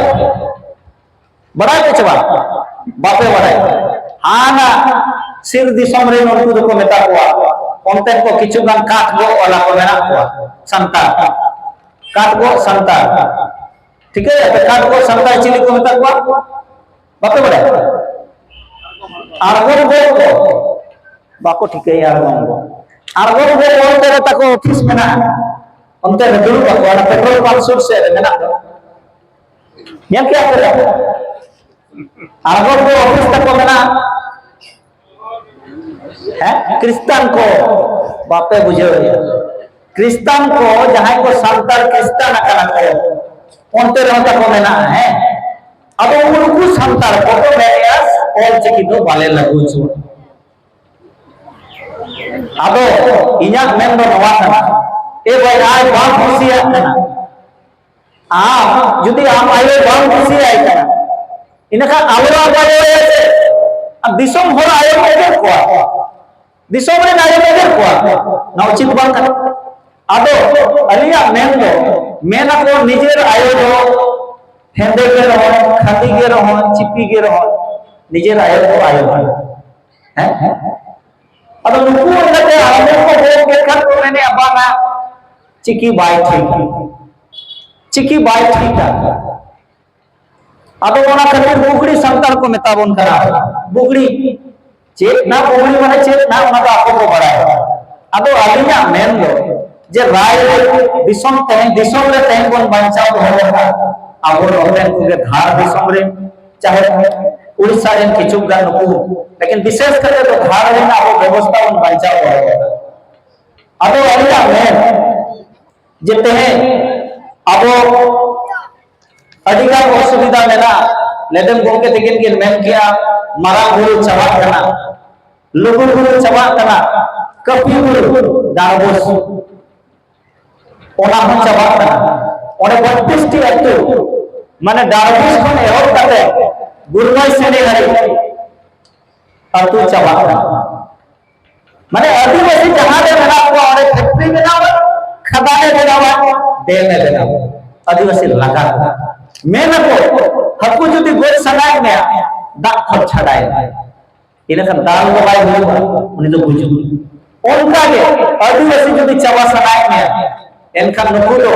ᱵᱟᱲᱟᱭ ᱯᱮ ᱪᱮ ᱵᱟᱝ? ᱵᱟᱯᱮ ᱵᱟᱲᱟᱭ? ᱦᱟᱱᱟ ᱥᱤᱨ ᱫᱤᱥᱚᱢ ᱨᱮᱱ ᱩᱱᱠᱩ ᱫᱚᱠᱚ ᱢᱮᱛᱟ ᱠᱚᱣᱟ, ᱚᱱᱛᱮ ᱠᱚ ᱠᱤᱪᱷᱩ ᱜᱟᱱ ᱠᱟᱴ ᱜᱚᱜ ᱣᱟᱞᱟ ᱠᱚ ᱢᱮᱱᱟᱜ ᱠᱚᱣᱟ, ᱥᱟᱱᱛᱟᱲ᱾ ᱠᱟᱴ ᱜᱚᱜ ᱥᱟᱱᱛᱟᱲ᱾ ᱴᱷᱤᱠᱟᱹᱭᱟ ᱯᱮ? ᱠᱟᱴ ᱜᱚᱜ ᱥᱟᱱᱛᱟᱲ ᱪᱤᱞᱤ ᱠᱚ ᱢᱮᱛᱟ ᱠᱚᱣᱟ? ᱵᱟᱯᱮ ᱵᱟᱲᱟᱭᱟ? ᱟᱬᱜᱚᱢ ᱜᱚᱜ ᱠᱚ᱾ ᱵᱟᱠᱚ ᱴᱷᱤᱠᱟᱹᱭᱟ ᱟᱬᱜᱚᱢ ᱜᱚᱜ᱾ ᱟᱬᱜᱚᱢ ᱜᱚᱜ ᱚᱱᱛᱮ ᱨᱮ ᱛᱟᱠᱚ ᱚᱯᱷᱤᱥ ᱢᱮᱱᱟᱜᱼᱟ᱾ ᱚᱱᱛᱮ ᱨᱮ ᱫᱩᱲᱩᱵ ᱟᱠᱚ, ᱚᱱᱟ ᱯᱮᱴᱨᱳᱞ ᱯᱟᱢᱯ ᱥᱩᱨ ᱥᱮᱫ ᱨᱮ ᱢᱮᱱᱟᱜ ᱫᱚ᱾ ᱧᱮᱞ ᱠᱮᱜᱼᱟ ᱯᱮ ᱛᱚ? ᱟᱬᱜᱚᱢ ᱜᱚᱜ ᱚᱯᱷᱤᱥ ᱛᱟᱠᱚ ᱢᱮᱱᱟᱜᱼᱟ᱾ ᱦᱮᱸ? ᱠᱷᱨᱤᱥᱴᱟᱱ ᱠᱚ, ᱵᱟᱯᱮ ᱵᱩᱡᱷᱟᱹᱣᱮᱫᱼᱟ᱾ ᱠᱷᱨᱤᱥᱴᱟᱱ ᱠᱚ, ᱡᱟᱦᱟᱸᱭ ᱠᱚ ᱥᱟᱱᱛᱟᱲ ᱠᱷᱨᱤᱥᱴᱟᱱ ᱟᱠᱟᱱᱟ ᱠᱚ, ᱚᱱᱛᱮ ᱨᱮᱦᱚᱸ ᱛᱟᱠᱚ ᱢᱮᱱᱟᱜᱼᱟ, ᱦᱮᱸ? ᱟᱫᱚ ᱩᱱᱠᱩ ᱥᱟᱱᱛᱟᱲ ᱠᱚᱠᱚ ᱢᱮᱱᱮᱫᱼᱟ, ᱚᱞ ᱪᱤᱠᱤ ᱫᱚ ᱵᱟᱞᱮ ᱞᱟᱹᱜᱩ ᱦᱚᱪᱚᱣᱟᱜᱼᱟ᱾ ᱟᱫᱚ ᱤᱧᱟᱹᱜ ᱢᱮᱱ ᱫᱚ ᱱᱚᱣᱟ ᱠᱟᱱᱟ, ᱮ ᱵᱷᱟᱭ, ᱟᱡ ᱵᱟᱢ ᱠᱩᱥᱤᱭᱟᱜ ᱠᱟᱱᱟ, ᱟᱢ ᱡᱩᱫᱤ ᱟᱢ ᱟᱭᱳ ᱵᱟᱢ ᱠᱩᱥᱤᱭᱟᱭ ᱠᱟᱱᱟ, ᱤᱱᱟᱹᱠᱷᱟᱱ ᱟᱞᱚ ᱟᱢ ᱟᱭᱳᱭᱟ ᱥᱮ, ᱟᱨ ᱫᱤᱥᱚᱢ ᱦᱚᱲ ᱟᱭᱳᱢ ᱮᱜᱮᱨ ᱠᱚᱣᱟ, ᱫᱤᱥᱚᱢ ᱨᱮᱱ ᱟᱭᱳᱢ ᱮᱜᱮᱨ ᱠᱚᱣᱟ, ᱱᱚᱣᱟ ᱩᱪᱤᱛ ᱵᱟᱝ ᱠᱟᱱᱟ᱾ ᱟᱫᱚ ᱟᱹᱞᱤᱧᱟᱜ ᱢᱮᱱ ᱫᱚ, ᱢᱮᱱ ᱟᱠᱚ ᱱᱤᱡᱮᱨ ᱟᱭᱳ ᱫᱚ ᱦᱮᱸᱫᱮ ᱜᱮ ᱨᱮᱦᱚᱸ, ᱠᱷᱟᱹᱫᱤ ᱜᱮ ᱨᱮᱦᱚᱸ, ᱪᱤᱯᱤ ᱜᱮ ᱨᱮᱦᱚᱸ, ᱱᱤᱡᱮᱨ ᱟᱭᱳ ᱫᱚ ᱟᱭᱳ ᱠᱟᱱᱟ᱾ ᱦᱮᱸ? ᱟᱫᱚ ᱱᱩᱠᱩ ᱚᱱᱠᱟᱛᱮ ᱟᱨᱟᱢᱵᱚ ᱠᱚ ᱜᱚᱜ ᱠᱮᱫ ᱠᱷᱟᱱ ᱠᱚ ᱢᱮᱱᱮᱫᱼᱟ, "ᱵᱟᱝᱟ, ᱪᱤᱠᱤ ᱵᱟᱭ ᱴᱷᱤᱠᱟ, ᱪᱤᱠᱤ ᱵᱟᱭ ᱴᱷᱤᱠᱟ᱾" ᱟᱫᱚ ᱚᱱᱟ ᱠᱷᱟᱹᱛᱤᱨ ᱵᱩᱜᱲᱤ ᱥᱟᱱᱛᱟᱲ ᱠᱚ ᱢᱮᱛᱟ ᱵᱚᱱ ᱠᱟᱱᱟ, ᱵᱩᱜᱲᱤ᱾ ᱪᱮᱫ ᱱᱟ ᱵᱩᱜᱲᱤ ᱢᱟᱱᱮ ᱪᱮᱫ ᱱᱟ, ᱚᱱᱟ ᱫᱚ ᱟᱠᱚ ᱠᱚ ᱵᱟᱲᱟᱭᱟ᱾ ᱟᱫᱚ ᱟᱹᱞᱤᱧᱟᱜ ᱢᱮᱱ ᱫᱚ ᱡᱮ ᱨᱟᱭ ᱨᱮ ᱫᱤᱥᱚᱢ ᱛᱮᱦᱮᱧ, ᱫᱤᱥᱚᱢ ᱨᱮ ᱛᱮᱦᱮᱧ ᱵᱚᱱ ᱵᱟᱧᱪᱟᱣ ᱫᱚᱦᱚ ᱟᱠᱟᱫ ᱟᱵᱚ ᱱᱚᱛᱮᱱ ᱠᱚᱜᱮ ᱫᱷᱟᱲ ᱫᱤᱥᱚᱢ ᱨᱮ, ᱪᱟᱦᱮ ᱩᱲᱤᱥᱥᱟ ᱨᱮᱱ ᱠᱤᱪᱷᱩ ᱜᱟᱱ ᱱᱩᱠᱩ, ᱞᱮᱠᱤᱱ ᱵᱤᱥᱮᱥ ᱠᱟᱛᱮ ᱫᱚ ᱫᱷᱟᱲ ᱨᱮᱱᱟᱜ ᱟᱵᱚ ᱵᱮᱵᱚᱥᱛᱷᱟ ᱵᱚᱱ ᱵᱟᱧᱪᱟᱣ ᱫᱚᱦᱚ ᱟᱠᱟᱫᱟ᱾ ᱟᱫᱚ ᱟᱹᱞᱤᱧᱟᱜ ᱢᱮᱱ, ᱡᱮ ᱛᱮᱦᱮᱧ ᱟᱵᱚ ᱟᱹᱰᱤᱜᱟᱱ ᱚᱥᱩᱵᱤᱫᱷᱟ ᱢᱮᱱᱟᱜᱼᱟ᱾ ᱞᱮᱫᱮᱢ ᱜᱚᱢᱠᱮ ᱛᱟᱹᱠᱤᱱ ᱠᱤᱱ ᱢᱮᱱ ᱠᱮᱜᱼᱟ, ᱢᱟᱨᱟᱝ ᱵᱩᱨᱩ ᱪᱟᱵᱟᱜ ᱠᱟᱱᱟ, ᱞᱩᱜᱩ ᱵᱩᱨᱩ ᱪᱟᱵᱟᱜ ᱠᱟᱱᱟ, ᱠᱟᱹᱯᱤ ᱵᱩᱨᱩ, ᱰᱟᱸᱰᱵᱳᱥ, ᱚᱱᱟ ᱦᱚᱸ ᱪᱟᱵᱟᱜ ᱠᱟᱱᱟ᱾ ᱚᱸᱰᱮ ᱵᱚᱛᱛᱨᱤᱥ ᱴᱤ ᱟᱹᱛᱩ, ᱢᱟᱱᱮ ᱰᱟᱸᱰᱵᱳᱥ ᱠᱷᱚᱱ ᱮᱦᱚᱵ ᱠᱟᱛᱮ ᱜᱩᱨᱢᱟᱹᱭ ᱥᱮᱱᱤ ᱦᱟᱹᱨᱤᱡ ᱟᱹᱛᱩ ᱪᱟᱵᱟᱜ ᱠᱟᱱᱟ᱾ ᱢᱟᱱᱮ ᱟᱹᱫᱤᱵᱟᱹᱥᱤ ᱡᱟᱦᱟᱸ ᱨᱮ ᱢᱮᱱᱟᱜ ᱠᱚᱣᱟ, ᱚᱸᱰᱮ ᱯᱷᱮᱠᱴᱨᱤ ᱵᱮᱱᱟᱣᱟ, ᱠᱷᱟᱫᱟᱱᱮ ᱵᱮᱱᱟᱣᱟ, ᱰᱮᱢ ᱮ ᱵᱮᱱᱟᱣᱟ᱾ ᱟᱹᱫᱤᱵᱟᱹᱥᱤ ᱞᱟᱜᱟ ᱠᱚ᱾ ᱢᱮᱱ ᱟᱠᱚ, ᱦᱟᱹᱠᱩ ᱡᱩᱫᱤ ᱜᱚᱡ ᱥᱟᱱᱟᱭᱮᱫ ᱢᱮᱭᱟ, ᱫᱟᱜ ᱠᱷᱚᱱ ᱪᱷᱟᱰᱟᱭ ᱢᱮ, ᱤᱱᱟᱹᱠᱷᱟᱱ ᱫᱟᱞ ᱫᱚ ᱵᱟᱭ ᱦᱩᱭᱩᱜᱼᱟ, ᱩᱱᱤ ᱫᱚ ᱜᱩᱡᱩᱜ᱾ ᱚᱱᱠᱟ ᱜᱮ ᱟᱹᱫᱤᱵᱟᱹᱥᱤ ᱡᱩᱫᱤ ᱪᱟᱵᱟ ᱥᱟᱱᱟᱭᱮᱫ ᱢᱮᱭᱟ, ᱮᱱᱠᱷᱟᱱ ᱱᱩᱠᱩ ᱫᱚ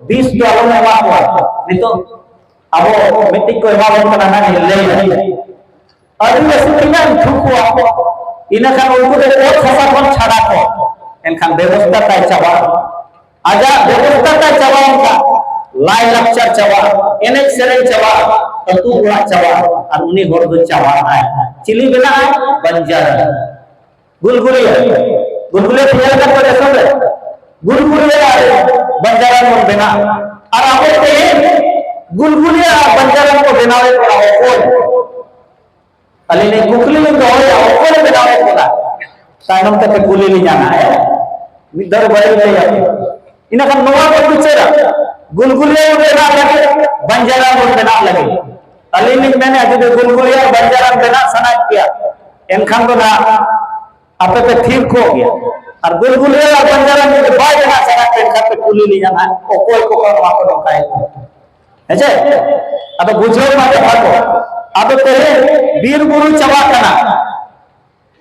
ᱵᱤᱥ ᱫᱚ ᱟᱞᱚᱢ ᱮᱢᱟ ᱠᱚᱣᱟ᱾ ᱱᱤᱛᱚᱜ ᱟᱵᱚ ᱢᱤᱫᱴᱤᱡ ᱠᱚ ᱮᱢᱟ ᱵᱚᱱ ᱠᱟᱱᱟ, ᱦᱟᱸᱜ ᱤᱧ ᱞᱟᱹᱭᱟ᱾ ᱟᱹᱫᱤᱵᱟᱹᱥᱤ ᱛᱤᱱᱟᱹᱜ ᱮᱢ ᱛᱷᱩ ᱠᱚᱣᱟ, ᱤᱱᱟᱹᱠᱷᱟᱱ ᱩᱱᱠᱩ ᱫᱚ ᱚᱛ ᱦᱟᱥᱟ ᱠᱷᱚᱱ ᱪᱷᱟᱰᱟ ᱠᱚ, ᱮᱱᱠᱷᱟᱱ ᱵᱮᱵᱚᱥᱛᱟ ᱛᱟᱭ ᱪᱟᱵᱟᱜᱼᱟ᱾ ᱟᱡᱟᱜ ᱵᱮᱵᱚᱥᱛᱟ ᱛᱟᱭ ᱪᱟᱵᱟᱭᱮᱱ ᱠᱷᱟᱱ, ᱞᱟᱭ ᱞᱟᱠᱪᱟᱨ ᱪᱟᱵᱟᱜᱼᱟ, ᱮᱱᱮᱡ ᱥᱮᱨᱮᱧ ᱪᱟᱵᱟᱜᱼᱟ, ᱟᱹᱛᱩ ᱚᱲᱟᱜ ᱪᱟᱵᱟᱜᱼᱟ, ᱟᱨ ᱩᱱᱤ ᱦᱚᱲ ᱫᱚ ᱪᱟᱵᱟᱜᱼᱟᱭ᱾ ᱪᱤᱞᱤ ᱵᱮᱱᱟᱜᱼᱟᱭ? ᱵᱟᱧᱡᱟᱨᱟ᱾ ᱜᱩᱞᱜᱩᱞᱤᱭᱟ, ᱜᱩᱞᱜᱩᱞᱤᱭᱟ ᱯᱮ ᱧᱮᱞ ᱟᱠᱟᱫ ᱠᱚᱣᱟ ᱫᱤᱥᱚᱢ ᱨᱮ? ᱜᱩᱞᱜᱩᱞᱤᱭᱟ ᱟᱨ ᱵᱟᱧᱡᱟᱨᱟ ᱵᱚᱱ ᱵᱮᱱᱟᱜᱼᱟ᱾ ᱟᱨ ᱟᱵᱚ ᱛᱮᱦᱮᱧ ᱜᱩᱞᱜᱩᱞᱤᱭᱟ ᱟᱨ ᱵᱟᱧᱡᱟᱨᱟ ᱠᱚ ᱵᱮᱱᱟᱣᱮᱫ ᱵᱚᱱᱟ ᱚᱠᱚᱭ? ᱟᱹᱞᱤᱧ ᱞᱤᱧ ᱠᱩᱠᱞᱤ ᱞᱤᱧ ᱫᱚᱦᱚᱭᱟ, ᱚᱠᱚᱭ ᱵᱮᱱᱟᱣᱮᱫ ᱵᱚᱱᱟ? ᱛᱟᱭᱱᱚᱢ ᱛᱮᱯᱮ ᱠᱩᱞᱤ ᱞᱤᱧᱟ ᱱᱟᱦᱟᱜ, ᱦᱮᱸ? ᱢᱤᱫ ᱫᱷᱟᱣ ᱵᱟᱹᱞᱤᱧ ᱞᱟᱹᱭᱟ᱾ ᱤᱱᱟᱹᱠᱷᱟᱱ ᱱᱚᱣᱟ ᱵᱚᱱ ᱵᱤᱪᱟᱹᱨᱟ, ᱜᱩᱞᱜᱩᱞᱤᱭᱟ ᱵᱚᱱ ᱵᱮᱱᱟᱣ ᱞᱟᱹᱜᱤᱫ, ᱵᱟᱧᱡᱟᱨᱟ ᱵᱚᱱ ᱵᱮᱱᱟᱣ ᱞᱟᱹᱜᱤᱫ᱾ ᱟᱹᱞᱤᱧ ᱞᱤᱧ ᱢᱮᱱᱮᱫᱼᱟ, ᱡᱩᱫᱤ ᱜᱩᱞᱜᱩᱞᱤᱭᱟ ᱵᱟᱧᱡᱟᱨᱟ ᱵᱮᱱᱟᱣ ᱥᱟᱱᱟᱭᱮᱫ ᱯᱮᱭᱟ, ᱮᱱᱠᱷᱟᱱ ᱫᱚ ᱱᱟᱦᱟᱜ ᱟᱯᱮ ᱯᱮ ᱛᱷᱤᱨ ᱠᱚᱜ ᱜᱮᱭᱟ᱾ ᱟᱨ ᱜᱩᱞᱜᱩᱞᱤᱭᱟ ᱟᱨ ᱵᱟᱧᱡᱟᱨᱟ ᱡᱩᱫᱤ ᱵᱟᱭ ᱵᱮᱱᱟᱣ ᱥᱟᱱᱟᱭᱮᱫ ᱯᱮ ᱮᱱᱠᱷᱟᱱ ᱯᱮ ᱠᱩᱞᱤ ᱞᱤᱧᱟ ᱱᱟᱦᱟᱜ, ᱚᱠᱚᱭ ᱠᱚ ᱱᱚᱣᱟ ᱠᱚ ᱱᱚᱝᱠᱟᱭᱮᱫ ᱠᱟᱱᱟ? ᱦᱮᱸ ᱪᱮ? ᱟᱫᱚ ᱵᱩᱡᱷᱟᱹᱣ ᱢᱟ ᱠᱟᱛᱷᱟ ᱠᱚ᱾ ᱟᱫᱚ ᱛᱮᱦᱮᱧ ᱵᱤᱨ ᱵᱩᱨᱩ ᱪᱟᱵᱟᱜ ᱠᱟᱱᱟ,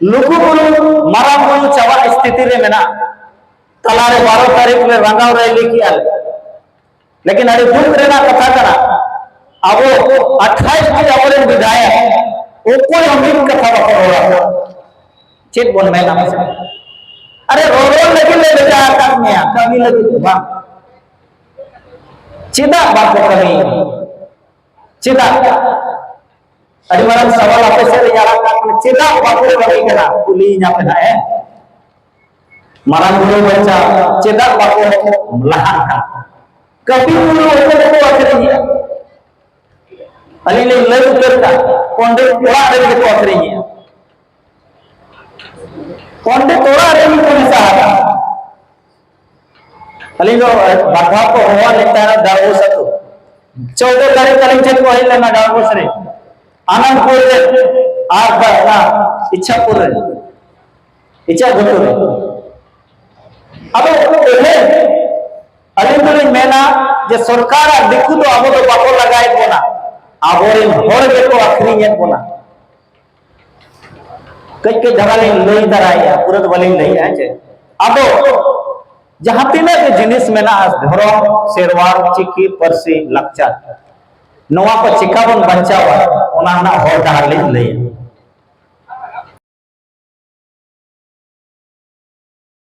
ᱞᱩᱜᱩ ᱵᱩᱨᱩ, ᱢᱟᱨᱟᱝ ᱵᱩᱨᱩ ᱪᱟᱵᱟᱜ ᱥᱛᱷᱤᱛᱤ ᱨᱮ ᱢᱮᱱᱟᱜᱼᱟ᱾ ᱛᱟᱞᱟᱨᱮ ᱵᱟᱨᱚ ᱛᱟᱹᱨᱤᱠᱷ ᱨᱮ ᱨᱟᱸᱜᱟᱣ ᱨᱮᱞᱤ ᱠᱮᱜᱼᱟ ᱞᱮ᱾ ᱞᱮᱠᱤᱱ ᱟᱹᱰᱤ ᱫᱩᱠ ᱨᱮᱱᱟᱜ ᱠᱟᱛᱷᱟ ᱠᱟᱱᱟ, ᱟᱵᱚ ᱟᱴᱷᱟᱭᱤᱥ ᱴᱤ ᱟᱵᱚᱨᱮᱱ ᱵᱤᱫᱷᱟᱭᱚᱠ ᱚᱠᱚᱭ ᱦᱚᱸ ᱢᱤᱫ ᱠᱟᱛᱷᱟ ᱵᱟᱠᱚ ᱨᱚᱲᱟ᱾ ᱪᱮᱫ ᱵᱚᱱ ᱢᱮᱱᱟ ᱢᱟᱥᱮ? ᱟᱨᱮ, ᱨᱚᱨᱚᱲ ᱞᱟᱹᱜᱤᱫ ᱞᱮ ᱵᱷᱮᱡᱟ ᱟᱠᱟᱫ ᱢᱮᱭᱟ, ᱠᱟᱹᱢᱤ ᱞᱟᱹᱜᱤᱫ ᱫᱚ ᱵᱟᱝ᱾ ᱪᱮᱫᱟᱜ ᱵᱟᱠᱚ ᱠᱟᱹᱢᱤᱭᱮᱫᱟ? ᱪᱮᱫᱟᱜ? ᱟᱹᱰᱤ ᱢᱟᱨᱟᱝ ᱥᱟᱣᱟᱞ ᱟᱯᱮ ᱥᱮᱫ ᱨᱤᱧ ᱟᱲᱟᱜ ᱠᱟᱜ ᱠᱟᱱᱟ, ᱪᱮᱫᱟᱜ ᱵᱟᱠᱚ ᱠᱟᱹᱢᱤ ᱠᱟᱱᱟ? ᱠᱩᱞᱤᱭᱤᱧᱟ ᱯᱮ ᱱᱟᱦᱟᱜ, ᱦᱮᱸ? ᱢᱟᱨᱟᱝ ᱵᱩᱨᱩ ᱵᱟᱧᱪᱟᱣ ᱪᱮᱫᱟᱜ ᱵᱟᱠᱚ ᱞᱟᱦᱟᱜ ᱠᱟᱱᱟ? ᱠᱟᱹᱯᱤ ᱵᱩᱨᱩ ᱚᱠᱚᱭ ᱠᱚᱠᱚ ᱟᱹᱠᱷᱨᱤᱧᱮᱜᱼᱟ? ᱟᱹᱞᱤᱧ ᱞᱤᱧ ᱞᱟᱹᱭ ᱩᱛᱟᱹᱨ ᱠᱟᱜ, ᱯᱚᱱᱰᱤᱛ ᱚᱲᱟᱜ ᱨᱮᱱ ᱜᱮᱠᱚ ᱟᱹᱠᱷᱨᱤᱧᱮᱜᱼᱟ᱾ ᱯᱚᱱᱰᱤᱛ ᱚᱲᱟᱜ ᱨᱮᱱ ᱜᱮᱠᱚ ᱢᱮᱥᱟ ᱟᱠᱟᱱᱟ᱾ ᱟᱹᱞᱤᱧ ᱫᱚ ᱵᱟᱨ ᱫᱷᱟᱣ ᱠᱚ ᱦᱚᱦᱚ ᱞᱮᱱ ᱛᱟᱦᱮᱱᱟ ᱰᱟᱲᱵᱩᱥ ᱟᱹᱛᱩ᱾ ᱪᱳᱫᱫᱳ ᱛᱟᱹᱨᱤᱠᱷ ᱟᱹᱞᱤᱧ ᱴᱷᱮᱱ ᱠᱚ ᱦᱮᱡ ᱞᱮᱱᱟ ᱰᱟᱲᱵᱩᱥ ᱨᱮ, ᱟᱱᱚᱱᱫᱯᱩᱨ ᱨᱮ, ᱟᱨ ᱵᱟ-, ᱚᱱᱟ ᱤᱪᱷᱟᱯᱩᱨ ᱨᱮ, ᱤᱪᱷᱟᱯᱩᱨ ᱨᱮ᱾ ᱟᱫᱚ ᱛᱮᱦᱮᱧ ᱟᱹᱞᱤᱧ ᱫᱚᱞᱤᱧ ᱢᱮᱱᱟ ᱡᱮ ᱥᱚᱨᱠᱟᱨ ᱟᱨ ᱫᱤᱠᱩ ᱫᱚ ᱟᱵᱚ ᱫᱚ ᱵᱟᱠᱚ ᱞᱟᱜᱟᱭᱮᱫ ᱵᱚᱱᱟ, ᱟᱵᱚᱨᱮᱱ ᱦᱚᱲ ᱜᱮᱠᱚ ᱟᱹᱠᱷᱨᱤᱧᱮᱫ ᱵᱚᱱᱟ᱾ ᱠᱟᱹᱡ ᱠᱟᱹᱡ ᱫᱷᱟᱨᱟ ᱞᱤᱧ ᱞᱟᱹᱭ ᱛᱟᱨᱟᱭᱮᱫᱼᱟ, ᱯᱩᱨᱟᱹ ᱫᱚ ᱵᱟᱹᱞᱤᱧ ᱞᱟᱹᱭᱮᱫᱼᱟ, ᱦᱮᱸ ᱪᱮ? ᱟᱫᱚ ᱡᱟᱦᱟᱸ ᱛᱤᱱᱟᱹᱜ ᱜᱮ ᱡᱤᱱᱤᱥ ᱢᱮᱱᱟᱜᱼᱟ, ᱫᱷᱚᱨᱚᱢ, ᱥᱮᱨᱣᱟ, ᱪᱤᱠᱤ, ᱯᱟᱹᱨᱥᱤ, ᱞᱟᱠᱪᱟᱨ, ᱱᱚᱣᱟ ᱠᱚ ᱪᱤᱠᱟ ᱵᱚᱱ ᱵᱟᱧᱪᱟᱣᱟ, ᱚᱱᱟ ᱨᱮᱱᱟᱜ ᱦᱚᱨ ᱰᱟᱦᱟᱨ ᱞᱤᱧ ᱞᱟᱹᱭᱟ᱾